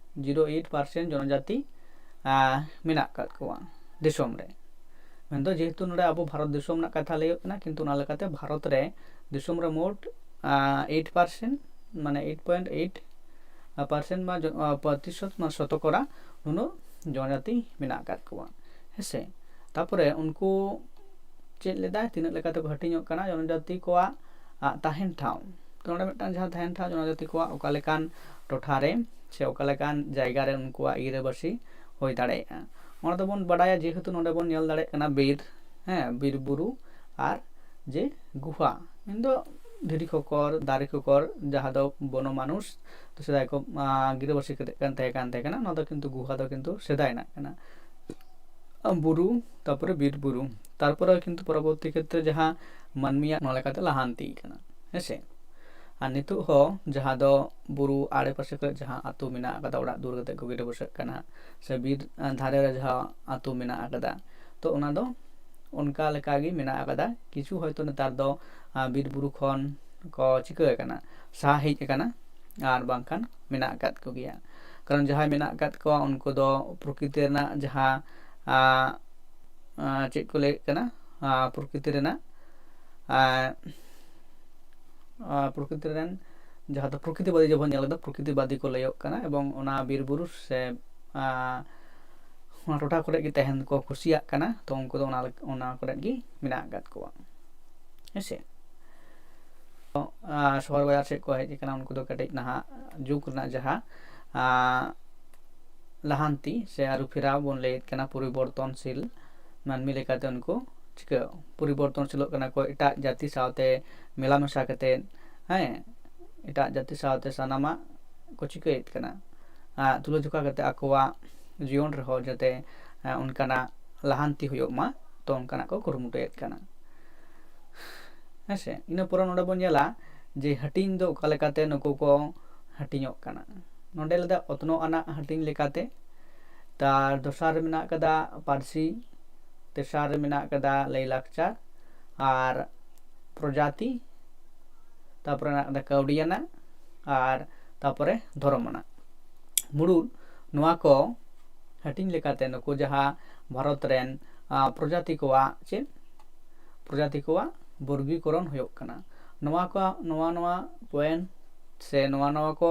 zero eight percent ᱡᱚᱱᱚᱡᱟᱛᱤ, ᱟᱜ, ᱢᱮᱱᱟᱜ ᱟᱠᱟᱫ ᱠᱚᱣᱟ᱾ ᱫᱤᱥᱚᱢ ᱨᱮ᱾ ᱢᱮᱱᱫᱚ ᱡᱮᱦᱮᱛᱩ ᱱᱚᱰᱮ ᱟᱵᱚ ᱵᱷᱟᱨᱚᱛ ᱫᱤᱥᱚᱢ ᱨᱮᱱᱟᱜ ᱠᱟᱛᱷᱟ ᱞᱟᱹᱭᱚᱜ ᱠᱟᱱᱟ, ᱠᱤᱱᱛᱩ ᱚᱱᱟ ᱞᱮᱠᱟᱛᱮ ᱵᱷᱟᱨᱚᱛ ᱨᱮ ᱫᱤᱥᱚᱢ ᱨᱮ ᱢᱳᱴ ᱮᱭᱤᱴ ᱯᱟᱨᱥᱮᱱᱴ, ᱢᱟᱱᱮ ᱮᱭᱤᱴ ᱯᱚᱭᱮᱱᱴ ᱮᱭᱤᱴ ᱯᱟᱨᱥᱮᱱᱴ ᱵᱟ ᱡᱚ-, ᱟᱸ, ᱯᱨᱚᱛᱤᱥᱚᱛ, ᱢᱟᱱᱮ ᱥᱚᱛᱚᱠᱚᱨᱟ ᱱᱩᱱᱟᱹᱜ ᱡᱚᱱᱚᱡᱟᱛᱤ ᱢᱮᱱᱟᱜ ᱟᱠᱟᱫ ᱠᱚᱣᱟ᱾ ᱦᱮᱸᱥᱮ? ᱛᱟᱯᱚᱨᱮ ᱩᱱᱠᱩ ᱪᱮᱫ ᱞᱮᱫᱟᱭ, ᱛᱤᱱᱟᱹᱜ ᱞᱮᱠᱟ ᱛᱮᱠᱚ ᱦᱟᱹᱴᱤᱧᱚᱜ ᱠᱟᱱᱟ ᱡᱚᱱᱚᱡᱟᱛᱤ ᱠᱚᱣᱟᱜ, ᱟᱜ, ᱛᱟᱦᱮᱱ ᱴᱷᱟᱶ᱾ ᱛᱚ ᱱᱚᱰᱮ ᱢᱤᱫᱴᱟᱝ ᱡᱟᱦᱟᱸ ᱛᱟᱦᱮᱱ ᱴᱷᱟᱶ, ᱡᱚᱱᱚᱡᱟᱛᱤ ᱠᱚᱣᱟᱜ ᱚᱠᱟ ᱞᱮᱠᱟᱱ ᱴᱚᱴᱷᱟ ᱨᱮ ᱥᱮ ᱚᱠᱟ ᱞᱮᱠᱟᱱ ᱡᱟᱭᱜᱟ ᱨᱮ ᱩᱱᱠᱩᱣᱟᱜ ᱜᱤᱨᱟᱹᱵᱟᱹᱥᱤ ᱦᱩᱭ ᱫᱟᱲᱮᱭᱟᱜᱼᱟ, ᱚᱱᱟ ᱫᱚᱵᱚᱱ ᱵᱟᱰᱟᱭᱟ᱾ ᱡᱮᱦᱮᱛᱩ ᱱᱚᱰᱮ ᱵᱚᱱ ᱧᱮᱞ ᱫᱟᱲᱮᱭᱟᱜ ᱠᱟᱱᱟ ᱵᱤᱨ, ᱦᱮᱸ, ᱵᱤᱨ ᱵᱩᱨᱩ ᱟᱨ ᱡᱮ ᱜᱩᱦᱟ, ᱢᱮᱱᱫᱚ ᱫᱷᱤᱨᱤ ᱠᱚᱠᱚᱨ, ᱫᱟᱨᱮ ᱠᱚᱠᱚᱨ, ᱡᱟᱦᱟᱸ ᱫᱚ ᱵᱚᱱᱚ ᱢᱟᱱᱩᱥ ᱫᱚ ᱥᱮᱫᱟᱭ ᱠᱚ, ᱟᱸ, ᱜᱤᱨᱟᱹᱵᱟᱹᱥᱤ ᱠᱟᱛᱮ ᱠᱟᱱ ᱛᱟᱦᱮᱸ ᱠᱟᱱ ᱛᱟᱦᱮᱸ ᱠᱟᱱᱟ᱾ ᱱᱚᱣᱟ ᱫᱚ ᱠᱤᱱᱛᱩ ᱜᱩᱦᱟ ᱫᱚ ᱠᱤᱱᱛᱩ ᱥᱮᱫᱟᱭ ᱨᱮᱱᱟᱜ ᱠᱟᱱᱟ᱾ ᱵᱩᱨᱩ, ᱛᱟᱨᱯᱚᱨᱮ ᱵᱤᱨ ᱵᱩᱨᱩ, ᱛᱟᱨᱯᱚᱨᱮ ᱠᱤᱱᱛᱩ ᱯᱚᱨᱚᱵᱚᱨᱛᱤ ᱠᱷᱮᱛᱨᱮ ᱡᱟᱦᱟᱸ ᱢᱟᱹᱱᱢᱤᱭᱟᱜ ᱱᱚᱣᱟ ᱞᱮᱠᱟᱛᱮ ᱞᱟᱦᱟᱱᱛᱤ ᱠᱟᱱᱟ, ᱦᱮᱸᱥᱮ? ᱟᱨ ᱱᱤᱛᱚᱜ ᱦᱚᱸ ᱡᱟᱦᱟᱸ ᱫᱚ ᱵᱩᱨᱩ ᱟᱲᱮᱯᱟᱥᱮ ᱠᱚᱨᱮ ᱡᱟᱦᱟᱸ ᱟᱹᱛᱩ ᱢᱮᱱᱟᱜ ᱟᱠᱟᱫᱟ, ᱚᱲᱟᱜ ᱫᱩᱣᱟᱹᱨ ᱠᱟᱛᱮ ᱠᱚ ᱜᱤᱨᱟᱹ ᱵᱟᱹᱥᱟᱹᱜ ᱠᱟᱱᱟ, ᱥᱮ ᱵᱤᱨ, ᱟᱸ, ᱫᱷᱟᱨᱮ ᱨᱮ ᱡᱟᱦᱟᱸ ᱟᱹᱛᱩ ᱢᱮᱱᱟᱜ ᱟᱠᱟᱫᱟ, ᱛᱚ ᱚᱱᱟ ᱫᱚ ᱚᱱᱠᱟ ᱞᱮᱠᱟᱜᱮ ᱢᱮᱱᱟᱜ ᱟᱠᱟᱫᱟ᱾ ᱠᱤᱪᱷᱩ ᱦᱚᱭᱛᱳ ᱱᱮᱛᱟᱨ ᱫᱚ, ᱟᱸ, ᱵᱤᱨ ᱵᱩᱨᱩ ᱠᱷᱚᱱ ᱠᱚ ᱪᱤᱠᱟᱹ ᱟᱠᱟᱱᱟ, ᱥᱟᱦᱟ ᱦᱮᱡ ᱟᱠᱟᱱᱟ, ᱟᱨ ᱵᱟᱝᱠᱷᱟᱱ ᱢᱮᱱᱟᱜ ᱟᱠᱟᱫ ᱠᱚᱜᱮᱭᱟ᱾ ᱠᱟᱨᱚᱱ ᱡᱟᱦᱟᱸᱭ ᱢᱮᱱᱟᱜ ᱟᱠᱟᱫ ᱠᱚᱣᱟ, ᱩᱱᱠᱩ ᱫᱚ ᱯᱨᱚᱠᱨᱤᱛᱤ ᱨᱮᱱᱟᱜ ᱡᱟᱦᱟᱸ, ᱟᱸ, ᱟᱸ, ᱪᱮᱫ ᱠᱚ ᱞᱟᱹᱭᱮᱫ ᱠᱟᱱᱟ, ᱟᱸ, ᱯᱨᱚᱠᱨᱤᱛᱤ ᱨᱮᱱᱟᱜ, ᱟᱸ, ᱟᱸ, ᱯᱨᱚᱠᱨᱤᱛᱤ ᱨᱮᱱ, ᱡᱟᱦᱟᱸ ᱫᱚ ᱯᱨᱚᱠᱨᱤᱛᱤᱵᱟᱫᱤ ᱡᱮᱵᱚᱱ ᱧᱮᱞ ᱮᱫᱟ, ᱯᱨᱚᱠᱨᱤᱛᱤᱵᱟᱫᱤ ᱠᱚ ᱞᱟᱹᱭᱚᱜ ᱠᱟᱱᱟ, ᱮᱵᱚᱝ ᱚᱱᱟ ᱵᱤᱨ ᱵᱩᱨᱩ ᱥᱮ, ᱟᱸ, ᱚᱱᱟ ᱴᱚᱴᱷᱟ ᱠᱚᱨᱮ ᱜᱮ ᱛᱟᱦᱮᱱ ᱠᱚ ᱠᱩᱥᱤᱭᱟᱜ ᱠᱟᱱᱟ, ᱛᱚ ᱩᱱᱠᱩ ᱫᱚ ᱚᱱᱟ ᱞᱮᱠ-, ᱚᱱᱟ ᱠᱚᱨᱮ ᱜᱮ ᱢᱮᱱᱟᱜ ᱟᱠᱟᱫ ᱠᱚᱣᱟ, ᱦᱮᱸᱥᱮ᱾ ᱛᱚ, ᱟᱸ, ᱥᱚᱦᱚᱨ ᱵᱟᱡᱟᱨ ᱥᱮᱫ ᱠᱚ ᱦᱮᱡ ᱟᱠᱟᱱᱟ, ᱩᱱᱠᱩ ᱫᱚ ᱠᱟᱹᱴᱤᱡ ᱱᱟᱦᱟᱜ ᱡᱩᱜᱽ ᱨᱮᱱᱟᱜ ᱡᱟᱦᱟᱸ, ᱟᱸ, ᱞᱟᱦᱟᱱᱛᱤ ᱥᱮ ᱟᱹᱨᱩ ᱯᱷᱮᱨᱟᱣ ᱵᱚᱱ ᱞᱟᱹᱭᱮᱫ ᱠᱟᱱᱟ, ᱯᱚᱨᱤᱵᱚᱨᱛᱚᱱᱥᱤᱞ ᱢᱟᱹᱱᱢᱤ ᱞᱮᱠᱟᱛᱮ ᱩᱱᱠᱩ ᱪᱤᱠᱟᱹ ᱯᱚᱨᱤᱵᱚᱨᱛᱚᱱᱥᱤᱞᱚᱜ ᱠᱟᱱᱟ ᱠᱚ, ᱮᱴᱟᱜ ᱡᱟᱹᱛᱤ ᱥᱟᱶᱛᱮ ᱢᱮᱞᱟ ᱢᱮᱥᱟ ᱠᱟᱛᱮᱫ, ᱦᱮᱸ, ᱮᱴᱟᱜ ᱡᱟᱹᱛᱤ ᱥᱟᱶᱛᱮ ᱥᱟᱱᱟᱢᱟᱜ ᱠᱚ ᱪᱤᱠᱟᱹᱭᱮᱫ ᱠᱟᱱᱟ, ᱟᱸ, ᱛᱩᱞᱟᱹᱡᱚᱠᱷᱟ ᱠᱟᱛᱮ ᱟᱠᱚᱣᱟᱜ ᱡᱤᱭᱚᱱ ᱨᱮᱦᱚᱸ ᱡᱟᱛᱮ, ᱟᱸ, ᱚᱱᱠᱟᱱᱟᱜ ᱞᱟᱦᱟᱱᱛᱤ ᱦᱩᱭᱩᱜ ᱢᱟ, ᱛᱚ ᱚᱱᱠᱟᱱᱟᱜ ᱠᱚ ᱠᱩᱨᱩᱢᱩᱴᱩᱭᱮᱫ ᱠᱟᱱᱟ, ᱦᱮᱸᱥᱮ᱾ ᱤᱱᱟᱹ ᱯᱚᱨᱮ ᱱᱚᱰᱮ ᱵᱚᱱ ᱧᱮᱞᱟ ᱡᱮ ᱦᱟᱹᱴᱤᱧ ᱫᱚ ᱚᱠᱟ ᱞᱮᱠᱟᱛᱮ ᱱᱩᱠᱩ ᱠᱚ ᱦᱟᱹᱴᱤᱧᱚᱜ ᱠᱟᱱᱟ᱾ ᱱᱚᱰᱮ ᱞᱮᱫᱟ ᱚᱛᱱᱚᱜ ᱟᱱᱟᱜ ᱦᱟᱹᱴᱤᱧ ᱞᱮᱠᱟᱛᱮ, ᱛᱟᱨ ᱫᱚᱥᱟᱨ ᱨᱮ ᱢᱮᱱᱟᱜ ᱟᱠᱟᱫᱟ ᱯᱟᱹᱨᱥᱤ, ᱛᱮᱥᱟᱨ ᱨᱮ ᱢᱮᱱᱟᱜ ᱟᱠᱟᱫᱟ ᱞᱟᱹᱭᱼᱞᱟᱠᱪᱟᱨ ᱟᱨ ᱯᱨᱚᱡᱟᱛᱤ, ᱛᱟᱨᱯᱚᱨᱮ ᱢᱮᱱᱟᱜ ᱟᱠᱟᱫᱟ ᱠᱟᱹᱣᱰᱤ ᱟᱱᱟᱜ ᱟᱨ ᱛᱟᱨᱯᱚᱨᱮ ᱫᱷᱚᱨᱚᱢ ᱟᱱᱟᱜ᱾ ᱢᱩᱲᱩᱫ ᱱᱚᱣᱟ ᱠᱚ ᱦᱟᱹᱴᱤᱧ ᱞᱮᱠᱟᱛᱮ ᱱᱩᱠᱩ ᱡᱟᱦᱟᱸ ᱵᱷᱟᱨᱚᱛ ᱨᱮᱱ ᱟᱨ ᱯᱨᱚᱡᱟᱛᱤ ᱠᱚᱣᱟᱜ ᱪᱮᱫ ᱯᱨᱚᱡᱟᱛᱤ ᱠᱚᱣᱟᱜ ᱵᱚᱨᱜᱤᱠᱚᱨᱚᱱ ᱦᱩᱭᱩᱜ ᱠᱟᱱᱟ᱾ ᱱᱚᱣᱟ ᱠᱚ ᱱᱚᱣᱟ ᱱᱚᱣᱟ ᱯᱚᱭᱮᱱᱴ ᱥᱮ ᱱᱚᱣᱟ ᱱᱚᱣᱟ ᱠᱚ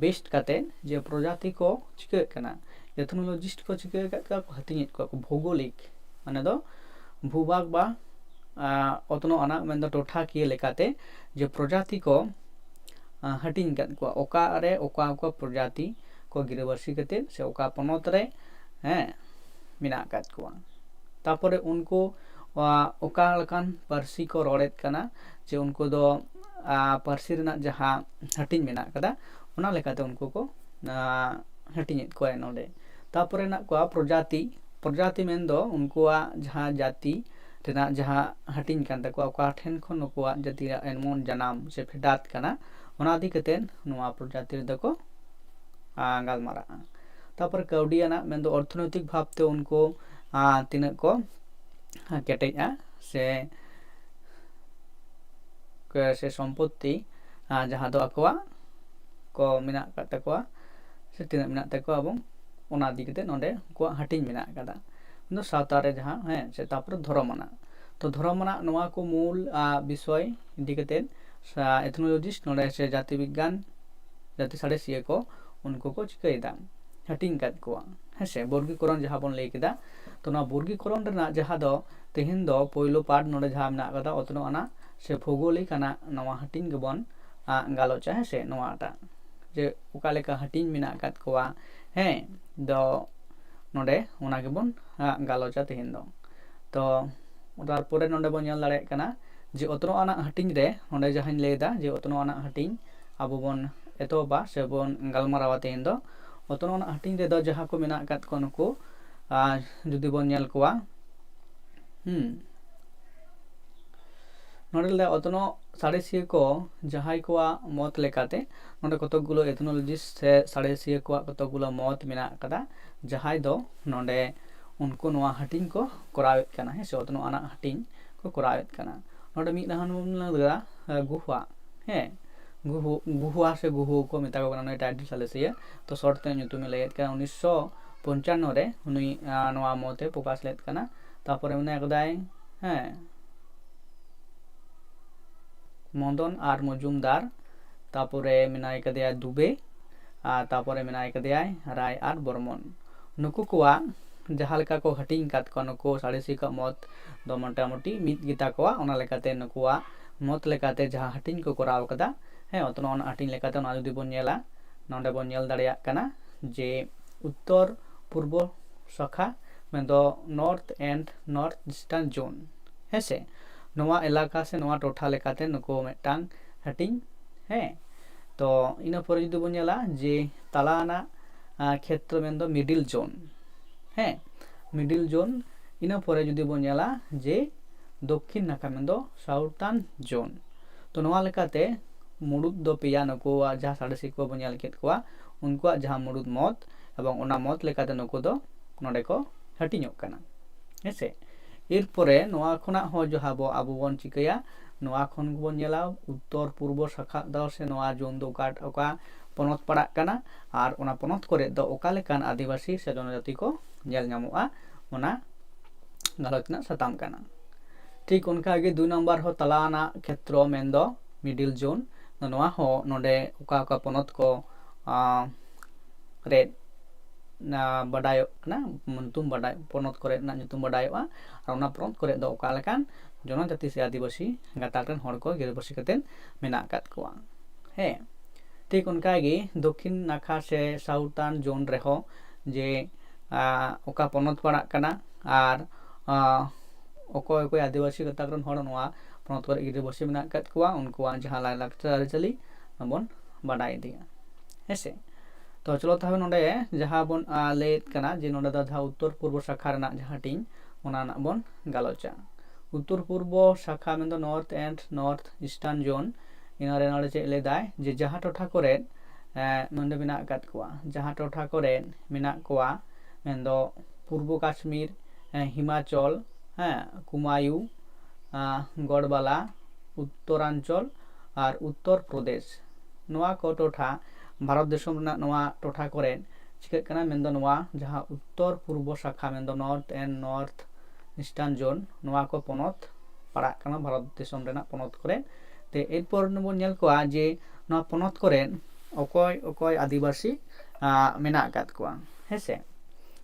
ᱵᱮᱥᱰ ᱠᱟᱛᱮ ᱡᱮ ᱯᱨᱚᱡᱟᱛᱤ ᱠᱚ ᱪᱤᱠᱟᱹᱜ ᱠᱟᱱᱟ, ᱮᱛᱷᱱᱳᱞᱚᱡᱤᱥᱴ ᱠᱚ ᱪᱤᱠᱟᱹ ᱟᱠᱟᱫ ᱠᱚᱣᱟ ᱠᱚ, ᱦᱟᱹᱴᱤᱧᱮᱫ ᱠᱚᱣᱟ ᱠᱚ ᱵᱷᱳᱜᱳᱞᱤᱠ, ᱢᱟᱱᱮ ᱫᱚ ᱵᱷᱩᱵᱷᱟᱜᱽ ᱵᱟ ᱟᱨ ᱚᱛᱱᱚᱜ ᱟᱱᱟᱜ ᱢᱮᱱᱫᱚ ᱴᱚᱴᱷᱟᱠᱤᱭᱟᱹ ᱞᱮᱠᱟᱛᱮ ᱡᱮ ᱯᱨᱚᱡᱟᱛᱤ ᱠᱚ ᱟᱨ ᱦᱟᱹᱴᱤᱧ ᱟᱠᱟᱫ ᱠᱚᱣᱟ, ᱚᱠᱟ ᱨᱮ ᱚᱠᱟ ᱚᱠᱟ ᱯᱨᱚᱡᱟᱛᱤ ᱠᱚ ᱜᱤᱨᱟᱹᱵᱟᱹᱥᱤ ᱠᱟᱛᱮ ᱥᱮ ᱚᱠᱟ ᱯᱚᱱᱚᱛ ᱨᱮ ᱦᱮᱸ ᱢᱮᱱᱟᱜ ᱟᱠᱟᱫ ᱠᱚᱣᱟ᱾ ᱛᱟᱯᱚᱨᱮ ᱩᱱᱠᱩ ᱟᱨ ᱚᱠᱟ ᱞᱮᱠᱟᱱ ᱯᱟᱹᱨᱥᱤ ᱠᱚ ᱨᱚᱲᱮᱫ ᱠᱟᱱᱟ, ᱡᱮ ᱩᱱᱠᱩ ᱫᱚ ᱟᱨ ᱯᱟᱹᱨᱥᱤ ᱨᱮᱱᱟᱜ ᱡᱟᱦᱟᱸ ᱦᱟᱹᱴᱤᱧ ᱢᱮᱱᱟᱜ ᱟᱠᱟᱫᱟ ᱚᱱᱟ ᱞᱮᱠᱟᱛᱮ ᱩᱱᱠᱩ ᱠᱚ ᱟᱨ ᱦᱟᱹᱴᱤᱧᱮᱫ ᱠᱚᱣᱟ ᱱᱚᱰᱮ᱾ ᱛᱟᱯᱚᱨᱮ ᱢᱮᱱᱟᱜ ᱠᱚᱣᱟ ᱯᱨᱚᱡᱟᱛᱤ᱾ ᱯᱨᱚᱡᱟᱛᱤ ᱢᱮᱱᱫᱚ ᱩᱱᱠᱩᱣᱟᱜ ᱡᱟᱦᱟᱸ ᱡᱟᱹᱛᱤ ᱨᱮᱱᱟᱜ ᱡᱟᱦᱟᱸ ᱦᱟᱹᱴᱤᱧ ᱠᱟᱱ ᱛᱟᱠᱚᱣᱟ, ᱚᱠᱟ ᱴᱷᱮᱱ ᱠᱷᱚᱱ ᱱᱩᱠᱩᱣᱟᱜ ᱡᱟᱹᱛᱤ ᱨᱮᱭᱟᱜ ᱮᱢᱚᱱ ᱡᱟᱱᱟᱢ ᱥᱮ ᱯᱷᱮᱰᱟᱛ ᱠᱟᱱᱟ, ᱚᱱᱟ ᱤᱫᱤ ᱠᱟᱛᱮ ᱱᱚᱣᱟ ᱯᱨᱚᱡᱟᱛᱤ ᱨᱮᱫᱚ ᱠᱚ ᱟᱨ ᱜᱟᱞᱢᱟᱨᱟᱜᱼᱟ᱾ ᱛᱟᱯᱚᱨᱮ ᱠᱟᱹᱣᱰᱤ ᱟᱱᱟᱜ ᱢᱮᱱᱫᱚ ᱚᱨᱛᱷᱚᱱᱳᱭᱛᱤᱠ ᱵᱷᱟᱵᱽᱛᱮ ᱩᱱᱠᱩ ᱟᱨ ᱛᱤᱱᱟᱹᱜ ᱠᱚ ᱟᱨ ᱠᱮᱴᱮᱡᱼᱟ ᱥᱮ ᱥᱮ ᱥᱚᱢᱯᱚᱛᱛᱤ ᱟᱨ ᱡᱟᱦᱟᱸ ᱫᱚ ᱟᱠᱚᱣᱟᱜ ᱠᱚ ᱢᱮᱱᱟᱜ ᱟᱠᱟᱫ ᱛᱟᱠᱚᱣᱟ ᱥᱮ ᱛᱤᱱᱟᱹᱜ ᱢᱮᱱᱟᱜ ᱛᱟᱠᱚᱣᱟ ᱮᱵᱚᱝ ᱚᱱᱟ ᱤᱫᱤ ᱠᱟᱛᱮ ᱱᱚᱰᱮ ᱩᱱᱠᱩᱣᱟᱜ ᱦᱟᱹᱴᱤᱧ ᱢᱮᱱᱟᱜ ᱟᱠᱟᱫᱟ᱾ ᱢᱮᱱᱫᱚ ᱥᱟᱶᱛᱟ ᱨᱮ ᱡᱟᱦᱟᱸ ᱦᱮᱸ ᱥᱮ ᱛᱟᱯᱚᱨᱮ ᱫᱷᱚᱨᱚᱢ ᱟᱱᱟᱜ᱾ ᱛᱚ ᱫᱷᱚᱨᱚᱢ ᱟᱱᱟᱜ ᱱᱚᱣᱟ ᱠᱚ ᱢᱩᱞ ᱟᱨ ᱵᱤᱥᱚᱭ ᱤᱫᱤ ᱠᱟᱛᱮ ᱮᱛᱷᱱᱳᱞᱚᱡᱤᱥᱴ ᱱᱚᱰᱮ ᱥᱮ ᱡᱟᱹᱛᱤ ᱵᱤᱜᱽᱜᱟᱱ ᱡᱟᱹᱛᱤ ᱥᱟᱬᱮᱥᱤᱭᱟᱹ ᱠᱚ ᱩᱱᱠᱩ ᱠᱚ ᱪᱤᱠᱟᱹᱭᱮᱫᱟ, ᱦᱟᱹᱴᱤᱧ ᱟᱠᱟᱫ ᱠᱚᱣᱟ ᱦᱮᱸ ᱥᱮ ᱵᱚᱨᱜᱤᱠᱚᱨᱚᱱ ᱡᱟᱦᱟᱸ ᱵᱚᱱ ᱞᱟᱹᱭ ᱠᱮᱫᱟ᱾ ᱛᱚ ᱱᱚᱣᱟ ᱵᱚᱨᱜᱤᱠᱚᱨᱚᱱ ᱨᱮᱱᱟᱜ ᱡᱟᱦᱟᱸ ᱫᱚ ᱛᱮᱦᱮᱧ ᱫᱚ ᱯᱳᱭᱞᱳ ᱯᱟᱨᱴ ᱱᱚᱰᱮ ᱡᱟᱦᱟᱸ ᱢᱮᱱᱟᱜ ᱟᱠᱟᱫᱟ ᱚᱛᱱᱚᱜ ᱟᱱᱟᱜ ᱥᱮ ᱵᱷᱳᱜᱳᱞᱤᱠ ᱟᱱᱟᱜ ᱱᱚᱣᱟ ᱦᱟᱹᱴᱤᱧ ᱜᱮᱵᱚᱱ ᱟᱨ ᱜᱟᱞᱚᱪᱟ ᱦᱮᱸ ᱥᱮ ᱱᱚᱣᱟᱴᱟᱜ ᱡᱮ ᱚᱠᱟ ᱞᱮᱠᱟ ᱦᱟᱹᱴᱤᱧ ᱢᱮᱱᱟᱜ ᱟᱠᱟᱫ ᱠᱚᱣᱟ ᱦᱮᱸ ᱫᱚ ᱱᱚᱰᱮ ᱚᱱᱟ ᱜᱮᱵᱚᱱ ᱟᱨ ᱜᱟᱞᱚᱪᱟ ᱛᱮᱦᱮᱧ ᱫᱚ᱾ ᱛᱚ ᱛᱟᱨᱯᱚᱨᱮ ᱱᱚᱰᱮ ᱵᱚᱱ ᱧᱮᱞ ᱫᱟᱲᱮᱭᱟᱜ ᱠᱟᱱᱟ ᱡᱮ ᱚᱛᱱᱚᱜ ᱟᱱᱟᱜ ᱦᱟᱹᱴᱤᱧ ᱨᱮ ᱱᱚᱰᱮ ᱡᱟᱦᱟᱸᱧ ᱞᱟᱹᱭᱫᱟ ᱡᱮ ᱚᱛᱱᱚᱜ ᱟᱱᱟᱜ ᱦᱟᱹᱴᱤᱧ ᱟᱵᱚ ᱵᱚᱱ ᱮᱛᱚᱦᱚᱵᱟ ᱥᱮ ᱵᱚᱱ ᱜᱟᱞᱢᱟᱨᱟᱣᱟ ᱛᱮᱦᱮᱧ ᱫᱚ᱾ ᱚᱛᱱᱚᱜ ᱟᱱᱟᱜ ᱦᱟᱹᱴᱤᱧ ᱨᱮᱫᱚ ᱡᱟᱦᱟᱸ ᱠᱚ ᱢᱮᱱᱟᱜ ᱟᱠᱟᱫ ᱠᱚᱣᱟ ᱱᱩᱠᱩ ᱟᱨ ᱡᱩᱫᱤ ᱵᱚᱱ ᱧᱮᱞ ᱠᱚᱣᱟ ᱦᱩᱸ ᱱᱚᱰᱮ ᱞᱟᱹᱭ ᱚᱛᱱᱚᱜ ᱥᱟᱬᱮᱥᱤᱭᱟᱹ ᱠᱚ ᱡᱟᱦᱟᱸᱭ ᱠᱚᱣᱟᱜ ᱢᱚᱛ ᱞᱮᱠᱟᱛᱮ ᱱᱚᱰᱮ ᱠᱚᱛᱚᱠ ᱜᱩᱞᱳ ethnologist ᱥᱮ ᱥᱟᱬᱮᱥᱤᱭᱟᱹ ᱠᱚᱣᱟᱜ ᱠᱚᱛᱚᱠ ᱜᱩᱞᱳ ᱢᱚᱛ ᱢᱮᱱᱟᱜ ᱟᱠᱟᱫᱟ ᱡᱟᱦᱟᱸᱭ ᱫᱚ ᱱᱚᱰᱮ ᱩᱱᱠᱩ ᱱᱚᱣᱟ ᱦᱟᱹᱴᱤᱧ ᱠᱚ ᱠᱚᱨᱟᱣᱮᱫ ᱠᱟᱱᱟ ᱦᱮᱸ ᱥᱮ ᱚᱛᱱᱚᱜ ᱟᱱᱟᱜ ᱦᱟᱹᱴᱤᱧ ᱠᱚ ᱠᱚᱨᱟᱣᱮᱫ ᱠᱟᱱᱟ᱾ ᱱᱚᱰᱮ ᱢᱤᱫ ᱰᱟᱦᱟᱨ ᱵᱚᱱ ᱞᱟᱹᱭ ᱫᱟᱲᱮᱭᱟᱜᱼᱟ ᱜᱩᱦᱟ ᱦᱮᱸ ᱜᱩᱦᱩ ᱜᱩᱦᱩᱣᱟ ᱥᱮ ᱜᱩᱦᱩ ᱠᱚ ᱢᱮᱛᱟ ᱠᱚ ᱠᱟᱱᱟ ᱱᱩᱭ ᱴᱟᱭᱴᱮᱞ ᱥᱟᱬᱮᱥᱤᱭᱟᱹ᱾ ᱛᱚ ᱥᱚᱨᱴ ᱛᱮ ᱧᱩᱛᱩᱢᱮ ᱞᱟᱹᱭᱮᱫ ᱠᱟᱱᱟ ᱩᱱᱤᱥᱥᱚ ᱯᱚᱧᱪᱟᱱᱱᱚ ᱨᱮ ᱩᱱᱤ ᱱᱚᱣᱟ ᱢᱚᱛ ᱮ ᱯᱨᱚᱠᱟᱥ ᱞᱮᱫ ᱠᱟᱱᱟ᱾ ᱛᱟᱨᱯᱚᱨᱮ ᱢᱮᱱᱟᱭ ᱠᱟᱫᱟᱭ, ᱦᱮᱸ, ᱢᱚᱫᱚᱱ ᱟᱨ ᱢᱚᱡᱩᱢᱫᱟᱨ, ᱛᱟᱨᱯᱚᱨᱮ ᱢᱮᱱᱟᱭ ᱠᱟᱫᱮᱭᱟ ᱫᱩᱵᱮ, ᱟᱨ ᱛᱟᱨᱯᱚᱨᱮ ᱢᱮᱱᱟᱭ ᱠᱟᱫᱮᱭᱟᱭ ᱨᱟᱭ ᱟᱨ ᱵᱚᱨᱢᱚᱱ᱾ ᱱᱩᱠᱩ ᱠᱚᱣᱟᱜ ᱡᱟᱦᱟᱸ ᱞᱮᱠᱟ ᱠᱚ ᱦᱟᱹᱴᱤᱧ ᱟᱠᱟᱫ ᱠᱚᱣᱟ ᱱᱩᱠᱩ ᱥᱟᱬᱮᱥᱤ ᱠᱚᱣᱟᱜ ᱢᱚᱛ ᱫᱚ ᱢᱚᱴᱟᱢᱩᱴᱤ ᱢᱤᱫ ᱜᱮᱛᱟ ᱠᱚᱣᱟ᱾ ᱚᱱᱟ ᱞᱮᱠᱟᱛᱮ ᱱᱩᱠᱩᱣᱟᱜ ᱢᱚᱛ ᱞᱮᱠᱟᱛᱮ ᱡᱟᱦᱟᱸ ᱦᱟᱹᱴᱤᱧ ᱠᱚ ᱠᱚᱨᱟᱣ ᱠᱟᱫᱟ, ᱦᱮᱸ, ᱚᱛᱱᱚᱜ ᱦᱟᱹᱴᱤᱧ ᱞᱮᱠᱟᱛᱮ ᱚᱱᱟ ᱡᱩᱫᱤ ᱵᱚᱱ ᱧᱮᱞᱟ, ᱱᱚᱰᱮ ᱵᱚᱱ ᱧᱮᱞ ᱫᱟᱲᱮᱭᱟᱜ ᱠᱟᱱᱟ ᱡᱮ ᱩᱛᱛᱚᱨ ᱯᱩᱨᱵᱚ ᱥᱟᱠᱷᱟ, ᱢᱮᱱᱫᱚ North and North Eastern Zone, ᱦᱮᱸ ᱥᱮ, ᱱᱚᱣᱟ ᱮᱞᱟᱠᱟ ᱥᱮ ᱱᱚᱣᱟ ᱴᱚᱴᱷᱟ ᱞᱮᱠᱟᱛᱮ ᱱᱩᱠᱩ ᱢᱤᱫᱴᱟᱝ ᱦᱟᱹᱴᱤᱧ᱾ ᱦᱮᱸ, ᱛᱚ ᱤᱱᱟᱹ ᱯᱚᱨᱮ ᱡᱩᱫᱤ ᱵᱚᱱ ᱧᱮᱞᱟ ᱡᱮ ᱛᱟᱞᱟ ᱟᱱᱟᱜ ᱠᱷᱮᱛᱨᱚ ᱢᱮᱱᱫᱚ middle zone᱾ ᱦᱮᱸ, middle zone᱾ ᱤᱱᱟᱹ ᱯᱚᱨᱮ ᱡᱩᱫᱤ ᱵᱚᱱ ᱧᱮᱞᱟ ᱡᱮ ᱫᱚᱠᱠᱷᱤᱱ ᱱᱟᱠᱷᱟ ᱢᱮᱱᱫᱚ Southern Zone᱾ ᱛᱚ ᱱᱚᱣᱟ ᱞᱮᱠᱟᱛᱮ ᱢᱩᱲᱩᱫ ᱫᱚ ᱯᱮᱭᱟ, ᱱᱩᱠᱩᱣᱟᱜ ᱡᱟᱦᱟᱸ ᱥᱟᱬᱮᱥᱤ ᱠᱚ ᱵᱚᱱ ᱧᱮᱞ ᱠᱮᱫ ᱠᱚᱣᱟ, ᱩᱱᱠᱩᱣᱟᱜ ᱡᱟᱦᱟᱸ ᱢᱩᱲᱩᱫ ᱢᱚᱛ, ᱮᱵᱚᱝ ᱚᱱᱟ ᱢᱚᱛ ᱞᱮᱠᱟᱛᱮ ᱱᱩᱠᱩ ᱫᱚ ᱱᱚᱰᱮ ᱠᱚ ᱦᱟᱹᱴᱤᱧᱚᱜ ᱠᱟᱱᱟ᱾ ᱦᱮᱸᱥᱮ, ᱮᱨᱯᱚᱨᱮ ᱱᱚᱣᱟ ᱠᱷᱚᱱᱟᱜ ᱦᱚᱸ ᱡᱟᱦᱟᱸ ᱵᱚ ᱟᱵᱚ ᱵᱚᱱ ᱪᱤᱠᱟᱹᱭᱟ, ᱱᱚᱣᱟ ᱠᱷᱚᱱ ᱜᱮᱵᱚᱱ ᱧᱮᱞᱟ ᱩᱛᱛᱚᱨ ᱯᱩᱨᱵᱚ ᱥᱟᱠᱷᱟ ᱫᱚ ᱥᱮ ᱱᱚᱣᱟ zone ᱫᱚ ᱚᱠᱟ ᱚᱠᱟ ᱯᱚᱱᱚᱛ ᱯᱟᱲᱟᱜ ᱠᱟᱱᱟ ᱟᱨ ᱚᱱᱟ ᱯᱚᱱᱚᱛ ᱠᱚᱨᱮ ᱫᱚ ᱚᱠᱟ ᱞᱮᱠᱟᱱ ᱟᱹᱫᱤᱵᱟᱹᱥᱤ ᱥᱮ ᱡᱚᱱᱚᱡᱟᱹᱛᱤ ᱠᱚ ᱧᱮᱞ ᱧᱟᱢᱚᱜᱼᱟ, ᱚᱱᱟ ᱜᱟᱞᱚᱪ ᱨᱮᱱᱟᱜ ᱥᱟᱛᱟᱢ ᱠᱟᱱᱟ᱾ ᱴᱷᱤᱠ ᱚᱱᱠᱟᱜᱮ ᱫᱩᱭ ᱱᱟᱢᱵᱟᱨ ᱦᱚᱸ ᱛᱟᱞᱟ ᱟᱱᱟᱜ ᱠᱷᱮᱛᱨᱚ ᱢᱮᱱᱫᱚ middle zone᱾ ᱱᱚᱣᱟ ᱦᱚᱸ ᱱᱚᱰᱮ ᱚᱠᱟ ᱚᱠᱟ ᱯᱚᱱᱚᱛ ᱠᱚ ᱨᱮ ᱵᱟᱰᱟᱭᱚᱜ ᱠᱟᱱᱟ, ᱧᱩᱛᱩᱢ ᱵᱟᱰᱟᱭ, ᱯᱚᱱᱚᱛ ᱠᱚᱨᱮᱱᱟᱜ ᱧᱩᱛᱩᱢ ᱵᱟᱰᱟᱭᱚᱜᱼᱟ, ᱟᱨ ᱚᱱᱟ ᱯᱚᱱᱚᱛ ᱠᱚᱨᱮ ᱫᱚ ᱚᱠᱟ ᱞᱮᱠᱟᱱ ᱡᱚᱱᱚᱡᱟᱹᱛᱤ ᱥᱮ ᱟᱹᱫᱤᱵᱟᱹᱥᱤ ᱜᱟᱛᱟᱠ ᱨᱮᱱ ᱦᱚᱲ ᱠᱚ ᱜᱤᱨᱟᱹᱵᱟᱹᱥᱤ ᱠᱟᱛᱮ ᱢᱮᱱᱟᱜ ᱟᱠᱟᱫ ᱠᱚᱣᱟ᱾ ᱦᱮᱸ, ᱴᱷᱤᱠ ᱚᱱᱠᱟᱜᱮ ᱫᱚᱠᱠᱷᱤᱱ ᱱᱟᱠᱷᱟ ᱥᱮ Southern Zone ᱨᱮᱦᱚᱸ ᱡᱮ ᱚᱠᱟ ᱯᱚᱱᱚᱛ ᱯᱟᱲᱟᱜ ᱠᱟᱱᱟ ᱟᱨ ᱚᱠᱚᱭ ᱚᱠᱚᱭ ᱟᱹᱫᱤᱵᱟᱹᱥᱤ ᱜᱟᱛᱟᱠ ᱨᱮᱱ ᱦᱚᱲ ᱱᱚᱣᱟ ᱯᱚᱱᱚᱛ ᱠᱚᱨᱮ ᱜᱤᱨᱟᱹᱵᱟᱹᱥᱤ ᱢᱮᱱᱟᱜ ᱟᱠᱟᱫ ᱠᱚᱣᱟ, ᱩᱱᱠᱩᱣᱟᱜ ᱡᱟᱦᱟᱸ ᱞᱟᱭᱼᱞᱟᱠᱪᱟᱨ ᱟᱹᱨᱤᱪᱟᱹᱞᱤ ᱵᱚᱱ ᱵᱟᱰᱟᱭ ᱤᱫᱤᱭᱟ᱾ ᱦᱮᱸᱥᱮ, ᱛᱚ ᱪᱚᱞᱚ ᱛᱟᱦᱚᱞᱮ ᱱᱚᱰᱮ ᱡᱟᱦᱟᱸ ᱵᱚᱱ ᱞᱟᱹᱭᱮᱫ ᱠᱟᱱᱟ ᱡᱮ ᱱᱚᱰᱮ ᱫᱚ ᱡᱟᱦᱟᱸ ᱩᱛᱛᱚᱨ ᱯᱩᱨᱵᱚ ᱥᱟᱠᱷᱟ ᱨᱮᱱᱟᱜ ᱡᱟᱦᱟᱸ ᱦᱟᱹᱴᱤᱧ, ᱚᱱᱟ ᱨᱮᱱᱟᱜ ᱵᱚᱱ ᱜᱟᱞᱚᱪᱟ᱾ ᱩᱛᱛᱚᱨ ᱯᱩᱨᱵᱚ ᱥᱟᱠᱷᱟ ᱢᱮᱱᱫᱚ North and North Eastern Zone᱾ ᱤᱱᱟᱹ ᱨᱮ ᱱᱚᱰᱮ ᱪᱮᱫ ᱞᱟᱹᱭᱫᱟᱭ ᱡᱮ ᱡᱟᱦᱟᱸ ᱴᱚᱴᱷᱟ ᱠᱚᱨᱮ ᱱᱚᱰᱮ ᱢᱮᱱᱟᱜ ᱟᱠᱟᱫ ᱠᱚᱣᱟ, ᱡᱟᱦᱟᱸ ᱴᱚᱴᱷᱟ ᱠᱚᱨᱮ ᱢᱮᱱᱟᱜ ᱠᱚᱣᱟ ᱢᱮᱱᱫᱚ ᱯᱩᱨᱵᱚ ᱠᱟᱥᱢᱤᱨ, ᱦᱤᱢᱟᱪᱚᱞ, ᱦᱮᱸ, ᱠᱩᱢᱟᱭᱩ, ᱜᱚᱲᱵᱟᱞᱟ, ᱩᱛᱛᱚᱨᱟᱧᱪᱚᱞ ᱟᱨ ᱩᱛᱛᱚᱨ ᱯᱨᱚᱫᱮᱥ, ᱱᱚᱣᱟ ᱠᱚ ᱴᱚᱴᱷᱟ ᱵᱷᱟᱨᱚᱛ ᱫᱤᱥᱚᱢ ᱨᱮᱱᱟᱜ ᱱᱚᱣᱟ ᱴᱚᱴᱷᱟ ᱠᱚᱨᱮ ᱪᱤᱠᱟᱹᱜ ᱠᱟᱱᱟ, ᱢᱮᱱᱫᱚ ᱱᱚᱣᱟ ᱡᱟᱦᱟᱸ ᱩᱛᱛᱚᱨ ᱯᱩᱨᱵᱚ ᱥᱟᱠᱷᱟ, ᱢᱮᱱᱫᱚ North and North Eastern Zone, ᱱᱚᱣᱟ ᱠᱚ ᱯᱚᱱᱚᱛ ᱯᱟᱲᱟᱜ ᱠᱟᱱᱟ ᱵᱷᱟᱨᱚᱛ ᱫᱤᱥᱚᱢ ᱨᱮᱱᱟᱜ ᱯᱚᱱᱚᱛ ᱠᱚᱨᱮ᱾ ᱛᱮ ᱮᱨᱯᱚᱨ ᱵᱚᱱ ᱧᱮᱞ ᱠᱚᱣᱟ ᱡᱮ ᱱᱚᱣᱟ ᱯᱚᱱᱚᱛ ᱠᱚᱨᱮ ᱚᱠᱚᱭ ᱚᱠᱚᱭ ᱟᱹᱫᱤᱵᱟᱹᱥᱤ ᱟᱸ, ᱢᱮᱱᱟᱜ ᱟᱠᱟᱫ ᱠᱚᱣᱟ, ᱦᱮᱸᱥᱮ?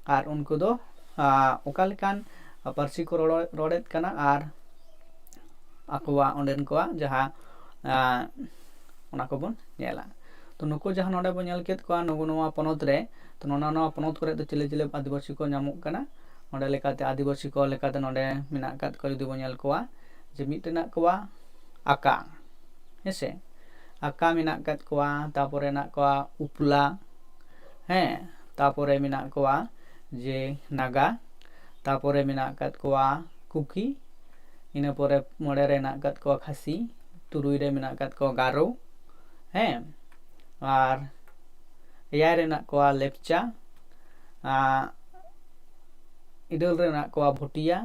ᱟᱨ ᱩᱱᱠᱩ ᱫᱚ ᱟᱸ, ᱚᱠᱟ ᱞᱮᱠᱟᱱ ᱯᱟᱹᱨᱥᱤ ᱠᱚ ᱨᱚᱲ, ᱨᱚᱲᱮᱫ ᱠᱟᱱᱟ ᱟᱨ ᱟᱠᱚᱣᱟᱜ ᱚᱸᱰᱮᱱ ᱠᱚᱣᱟᱜ ᱡᱟᱦᱟᱸ ᱟᱸ, ᱚᱱᱟ ᱠᱚᱵᱚᱱ ᱧᱮᱞᱟ᱾ ᱛᱚ ᱱᱩᱠᱩ ᱡᱟᱦᱟᱸ ᱱᱚᱰᱮ ᱵᱚᱱ ᱧᱮᱞ ᱠᱮᱫ ᱠᱚᱣᱟ, ᱱᱩᱠᱩ ᱱᱚᱣᱟ ᱯᱚᱱᱚᱛ ᱨᱮ, ᱛᱚ ᱱᱚᱣᱟ, ᱱᱚᱣᱟ ᱯᱚᱱᱚᱛ ᱠᱚᱨᱮ ᱫᱚ ᱪᱤᱞᱤ ᱪᱤᱞᱤ ᱟᱹᱫᱤᱵᱟᱹᱥᱤ ᱠᱚ ᱧᱟᱢᱚᱜ ᱠᱟᱱᱟ? ᱚᱸᱰᱮ ᱞᱮᱠᱟᱛᱮ ᱟᱹᱫᱤᱵᱟᱹᱥᱤ ᱠᱚ ᱞᱮᱠᱟᱛᱮ ᱱᱚᱰᱮ ᱢᱮᱱᱟᱜ ᱟᱠᱟᱫ ᱠᱚᱣᱟ, ᱡᱩᱫᱤ ᱵᱚᱱ ᱧᱮᱞ ᱠᱚᱣᱟ ᱡᱮ ᱢᱤᱫ ᱨᱮᱱᱟᱜ ᱠᱚᱣᱟ ᱟᱠᱟ, ᱦᱮᱸᱥᱮ? ᱟᱠᱟ ᱢᱮᱱᱟᱜ ᱟᱠᱟᱫ ᱠᱚᱣᱟ, ᱛᱟᱯᱚᱨᱮ ᱢᱮᱱᱟᱜ ᱠᱚᱣᱟ ᱩᱯᱞᱟ, ᱦᱮᱸ, ᱛᱟᱯᱚᱨᱮ ᱢᱮᱱᱟᱜ ᱠᱚᱣᱟ ᱡᱮ ᱱᱟᱜᱟ, ᱛᱟᱯᱚᱨᱮ ᱢᱮᱱᱟᱜ ᱟᱠᱟᱫ ᱠᱚᱣᱟ ᱠᱩᱠᱤ, ᱤᱱᱟᱹ ᱯᱚᱨᱮ ᱢᱚᱬᱮ ᱨᱮ ᱢᱮᱱᱟᱜ ᱟᱠᱟᱫ ᱠᱚᱣᱟ ᱠᱷᱟᱥᱤ, ᱛᱩᱨᱩᱭ ᱨᱮ ᱢᱮᱱᱟᱜ ᱟᱠᱟᱫ ᱠᱚᱣᱟ ᱜᱟᱨᱳ, ᱦᱮᱸ, ᱟᱨ ᱮᱭᱟᱭ ᱨᱮ ᱢᱮᱱᱟᱜ ᱠᱚᱣᱟ ᱞᱮᱯᱪᱟ, ᱟᱨ ᱤᱨᱟᱹᱞ ᱨᱮ ᱢᱮᱱᱟᱜ ᱠᱚᱣᱟ ᱵᱷᱩᱴᱤᱭᱟ,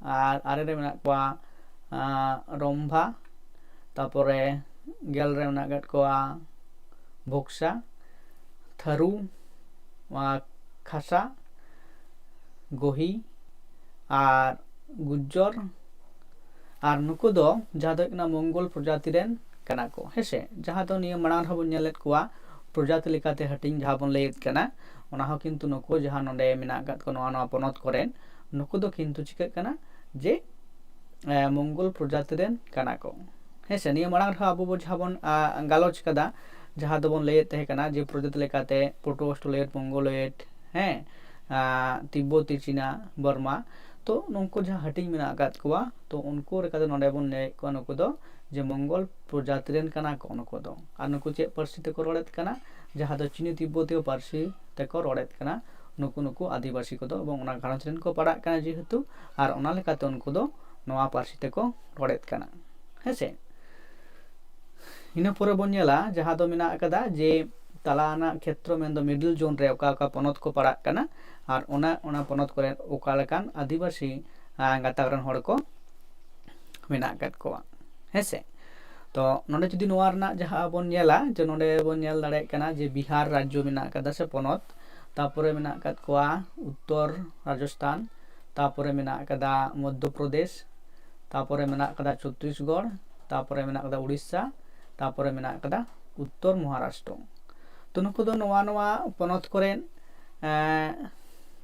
ᱟᱨ ᱟᱨᱮ ᱨᱮ ᱢᱮᱱᱟᱜ ᱠᱚᱣᱟ ᱟᱸ, ᱨᱚᱢᱵᱷᱟ, ᱛᱟᱯᱚᱨᱮ ᱜᱮᱞ ᱨᱮ ᱢᱮᱱᱟᱜ ᱟᱠᱟᱫ ᱠᱚᱣᱟ ᱵᱷᱚᱠᱥᱟ, ᱛᱷᱟᱹᱨᱩ, ᱟᱨ ᱠᱷᱟᱥᱟ, ᱜᱚᱦᱤ ᱟᱨ ᱜᱩᱡᱡᱚᱨ᱾ ᱟᱨ ᱱᱩᱠᱩ ᱫᱚ ᱡᱟᱦᱟᱸ ᱫᱚ ᱦᱩᱭᱩᱜ ᱠᱟᱱᱟ ᱢᱚᱝᱜᱚᱞ ᱯᱨᱚᱡᱟᱛᱤ ᱨᱮᱱ ᱠᱟᱱᱟ ᱠᱚ, ᱦᱮᱸᱥᱮ? ᱡᱟᱦᱟᱸ ᱫᱚ ᱱᱤᱭᱟᱹ ᱢᱟᱲᱟᱝ ᱨᱮᱦᱚᱸ ᱵᱚᱱ ᱧᱮᱞᱮᱫ ᱠᱚᱣᱟ, ᱯᱨᱚᱡᱟᱛᱤ ᱞᱮᱠᱟᱛᱮ ᱦᱟᱹᱴᱤᱧ ᱡᱟᱦᱟᱸ ᱵᱚᱱ ᱞᱟᱹᱭᱮᱫ ᱠᱟᱱᱟ, ᱚᱱᱟ ᱦᱚᱸ ᱠᱤᱱᱛᱩ ᱱᱩᱠᱩ ᱡᱟᱦᱟᱸ ᱱᱚᱰᱮ ᱢᱮᱱᱟᱜ ᱟᱠᱟᱫ ᱠᱚ ᱱᱚᱣᱟ, ᱱᱚᱣᱟ ᱯᱚᱱᱚᱛ ᱠᱚᱨᱮᱱ, ᱱᱩᱠᱩ ᱫᱚ ᱠᱤᱱᱛᱩ ᱪᱤᱠᱟᱹᱜ ᱠᱟᱱᱟ ᱡᱮ ᱮ, ᱢᱚᱝᱜᱚᱞ ᱯᱨᱚᱡᱟᱛᱤ ᱨᱮᱱ ᱠᱟᱱᱟ ᱠᱚ, ᱦᱮᱸ ᱥᱮ? ᱱᱤᱭᱟᱹ ᱢᱟᱲᱟᱝ ᱨᱮᱦᱚᱸ ᱟᱵᱚ ᱵᱚ ᱡᱟᱦᱟᱸ ᱵᱚᱱ ᱟ, ᱜᱟᱞᱚᱪ ᱠᱟᱫᱟ, ᱡᱟᱦᱟᱸ ᱫᱚᱵᱚᱱ ᱞᱟᱹᱭᱮᱫ ᱛᱟᱦᱮᱸ ᱠᱟᱱᱟ ᱡᱮ ᱯᱨᱚᱡᱟᱛᱤ ᱞᱮᱠᱟᱛᱮ ᱯᱨᱳᱴᱳ ᱚᱥᱴᱨᱳᱞᱚᱭᱮᱰ, ᱢᱚᱝᱜᱳᱞᱚᱭᱮᱰ, ᱦᱮᱸ, ᱟ, ᱛᱤᱵᱵᱚᱛᱤ, ᱪᱤᱱᱟ, ᱵᱚᱨᱢᱟ, ᱛᱚ ᱱᱩᱠᱩ ᱡᱟᱦᱟᱸ ᱦᱟᱹᱴᱤᱧ ᱢᱮᱱᱟᱜ ᱟᱠᱟᱫ ᱠᱚᱣᱟ, ᱛᱚ ᱩᱱᱠᱩ ᱞᱮᱠᱟᱛᱮ ᱱᱚᱰᱮ ᱵᱚᱱ ᱞᱟᱹᱭᱮᱫ ᱠᱚᱣᱟ ᱱᱩᱠᱩ ᱫᱚ ᱡᱮ ᱢᱚᱝᱜᱚᱞ ᱯᱨᱚᱡᱟᱛᱤ ᱨᱮᱱ ᱠᱟᱱᱟ ᱠᱚ ᱱᱩᱠᱩ ᱫᱚ᱾ ᱟᱨ ᱱᱩᱠᱩ ᱪᱮᱫ ᱯᱟᱹᱨᱥᱤ ᱛᱮᱠᱚ ᱨᱚᱲᱮᱫ ᱠᱟᱱᱟ? ᱡᱟᱦᱟᱸ ᱫᱚ ᱪᱤᱱᱤ ᱛᱤᱵᱵᱚᱛᱤᱭᱚ ᱯᱟᱹᱨᱥᱤ ᱛᱮᱠᱚ ᱨᱚᱲᱮᱫ ᱠᱟᱱᱟ ᱱᱩᱠᱩ, ᱱᱩᱠᱩ ᱟᱹᱫᱤᱵᱟᱹᱥᱤ ᱠᱚᱫᱚ, ᱮᱵᱚᱝ ᱚᱱᱟ ᱜᱷᱟᱨᱚᱸᱡᱽ ᱨᱮᱱ ᱠᱚ ᱯᱟᱲᱟᱜ ᱠᱟᱱᱟ ᱡᱮᱦᱮᱛᱩ, ᱟᱨ ᱚᱱᱟ ᱞᱮᱠᱟᱛᱮ ᱩᱱᱠᱩ ᱫᱚ ᱱᱚᱣᱟ ᱯᱟᱹᱨᱥᱤ ᱛᱮᱠᱚ ᱨᱚᱲᱮᱫ ᱠᱟᱱᱟ, ᱦᱮᱸᱥᱮ? ᱤᱱᱟᱹ ᱯᱚᱨᱮ ᱵᱚᱱ ᱧᱮᱞᱟ ᱡᱟᱦᱟᱸ ᱫᱚ ᱢᱮᱱᱟᱜ ᱟᱠᱟᱫᱟ ᱡᱮ ᱛᱟᱞᱟ ᱟᱱᱟᱜ ᱠᱷᱮᱛᱨᱚ, ᱢᱮᱱᱫᱚ ᱢᱤᱰᱤᱞ ᱡᱳᱱ ᱨᱮ ᱚᱠᱟ ᱚᱠᱟ ᱯᱚᱱᱚᱛ ᱠᱚ ᱯᱟᱲᱟᱜ ᱠᱟᱱᱟ ᱟᱨ ᱚᱱᱟ, ᱚᱱᱟ ᱯᱚᱱᱚᱛ ᱠᱚᱨᱮ ᱚᱠᱟ ᱞᱮᱠᱟᱱ ᱟᱹᱫᱤᱵᱟᱹᱥᱤ, ᱟᱸ, ᱜᱟᱛᱟᱠ ᱨᱮᱱ ᱦᱚᱲ ᱠᱚ ᱢᱮᱱᱟᱜ ᱟᱠᱟᱫ ᱠᱚᱣᱟ, ᱦᱮᱸᱥᱮ? ᱛᱚ ᱱᱚᱰᱮ ᱡᱩᱫᱤ ᱱᱚᱣᱟ ᱨᱮᱱᱟᱜ ᱡᱟᱦᱟᱸ ᱵᱚᱱ ᱧᱮᱞᱟ, ᱡᱮ ᱱᱚᱰᱮ ᱵᱚᱱ ᱧᱮᱞ ᱫᱟᱲᱮᱭᱟᱜ ᱠᱟᱱᱟ ᱡᱮ ᱵᱤᱦᱟᱨ ᱨᱟᱡᱽᱡᱚ ᱢᱮᱱᱟᱜ ᱟᱠᱟᱫᱟ ᱥᱮ ᱯᱚᱱᱚᱛ, ᱛᱟᱯᱚᱨᱮ ᱢᱮᱱᱟᱜ ᱟᱠᱟᱫ ᱠᱚᱣᱟ ᱩᱛᱛᱚᱨ ᱨᱟᱡᱚᱥᱛᱷᱟᱱ, ᱛᱟᱯᱚᱨᱮ ᱢᱮᱱᱟᱜ ᱟᱠᱟᱫᱟ ᱢᱚᱫᱽᱫᱷᱚ ᱯᱨᱚᱫᱮᱥ, ᱛᱟᱯᱚᱨᱮ ᱢᱮᱱᱟᱜ ᱟᱠᱟᱫᱟ ᱪᱷᱚᱛᱨᱤᱥᱜᱚᱲ, ᱛᱟᱯᱚᱨᱮ ᱢᱮᱱᱟᱜ ᱟᱠᱟᱫᱟ ᱩᱲᱤᱥᱥᱟ, ᱛᱟᱯᱚᱨᱮ ᱢᱮᱱᱟᱜ ᱟᱠᱟᱫᱟ ᱩᱛᱛᱚᱨ ᱢᱚᱦᱟᱨᱟᱥᱴᱨᱚ᱾ ᱛᱚ ᱱᱩᱠᱩ ᱫᱚ ᱱᱚᱣᱟ ᱱᱚᱣᱟ ᱯᱚᱱᱚᱛ ᱠᱚᱨᱮ ᱮᱸ,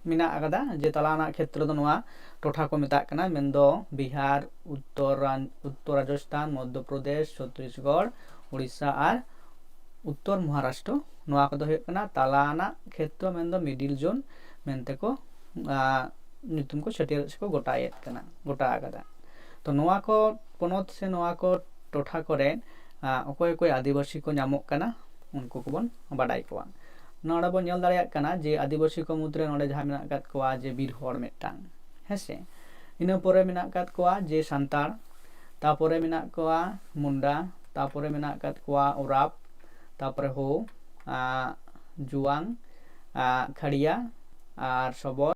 ᱢᱮᱱᱟᱜ ᱟᱠᱟᱫᱟ, ᱡᱮ ᱛᱟᱞᱟ ᱨᱮᱱᱟᱜ ᱠᱷᱮᱛᱨᱚ ᱫᱚ ᱱᱚᱣᱟ ᱴᱚᱴᱷᱟ ᱠᱚ ᱢᱮᱛᱟᱜ ᱠᱟᱱᱟ, ᱢᱮᱱᱫᱚ ᱵᱤᱦᱟᱨ, ᱩᱛᱛᱚᱨ ᱨᱟᱱ-, ᱩᱛᱛᱚᱨ ᱨᱟᱡᱚᱥᱛᱷᱟᱱ, ᱢᱚᱫᱽᱫᱷᱚ ᱯᱨᱚᱫᱮᱥ, ᱪᱷᱚᱛᱨᱤᱥᱜᱚᱲ, ᱩᱲᱤᱥᱥᱟ ᱟᱨ ᱩᱛᱛᱚᱨ ᱢᱚᱦᱟᱨᱟᱥᱴᱨᱚ᱾ ᱱᱚᱣᱟ ᱠᱚᱫᱚ ᱦᱩᱭᱩᱜ ᱠᱟᱱᱟ ᱛᱟᱞᱟ ᱨᱮᱱᱟᱜ ᱠᱷᱮᱛᱨᱚ, ᱢᱮᱱᱫᱚ ᱢᱤᱰᱤᱞ ᱡᱳᱱ ᱢᱮᱱᱛᱮ ᱠᱚ, ᱟᱸ, ᱧᱩᱛᱩᱢ ᱠᱚ ᱪᱷᱟᱹᱴᱭᱟᱹᱨ ᱥᱮ ᱠᱚ ᱜᱚᱴᱟᱭᱮᱫ ᱠᱟᱱᱟ, ᱜᱚᱴᱟ ᱟᱠᱟᱫᱟ᱾ ᱛᱚ ᱱᱚᱣᱟ ᱠᱚ ᱯᱚᱱᱚᱛ ᱥᱮ ᱱᱚᱣᱟ ᱠᱚ ᱴᱚᱴᱷᱟ ᱠᱚᱨᱮ, ᱟᱸ, ᱚᱠᱚᱭ ᱚᱠᱚᱭ ᱟᱹᱫᱤᱵᱟᱹᱥᱤ ᱠᱚ ᱧᱟᱢᱚᱜ ᱠᱟᱱᱟ, ᱩᱱᱠᱩ ᱠᱚᱵᱚᱱ ᱵᱟᱰᱟᱭ ᱠᱚᱣᱟ᱾ ᱱᱚᱰᱮ ᱵᱚᱱ ᱧᱮᱞ ᱫᱟᱲᱮᱭᱟᱜ ᱠᱟᱱᱟ ᱡᱮ ᱟᱹᱫᱤᱵᱟᱹᱥᱤ ᱠᱚ ᱢᱩᱫᱽᱨᱮ ᱱᱚᱰᱮ ᱡᱟᱦᱟᱸ ᱢᱮᱱᱟᱜ ᱟᱠᱟᱫ ᱠᱚᱣᱟ ᱡᱮ ᱵᱤᱨ ᱦᱚᱲ ᱢᱤᱫᱴᱟᱝ, ᱦᱮᱸ ᱥᱮ᱾ ᱤᱱᱟᱹ ᱯᱚᱨᱮ ᱢᱮᱱᱟᱜ ᱟᱠᱟᱫ ᱠᱚᱣᱟ ᱡᱮ ᱥᱟᱱᱛᱟᱲ, ᱛᱟᱯᱚᱨᱮ ᱢᱮᱱᱟᱜ ᱠᱚᱣᱟ ᱢᱩᱱᱰᱟ, ᱛᱟᱯᱚᱨᱮ ᱢᱮᱱᱟᱜ ᱟᱠᱟᱫ ᱠᱚᱣᱟ ᱳᱨᱟᱯ, ᱛᱟᱯᱚᱨᱮ ᱦᱳ, ᱟᱸ, ᱡᱩᱣᱟᱝ, ᱟᱸ, ᱠᱷᱟᱲᱤᱭᱟ ᱟᱨ ᱥᱚᱵᱚᱨ,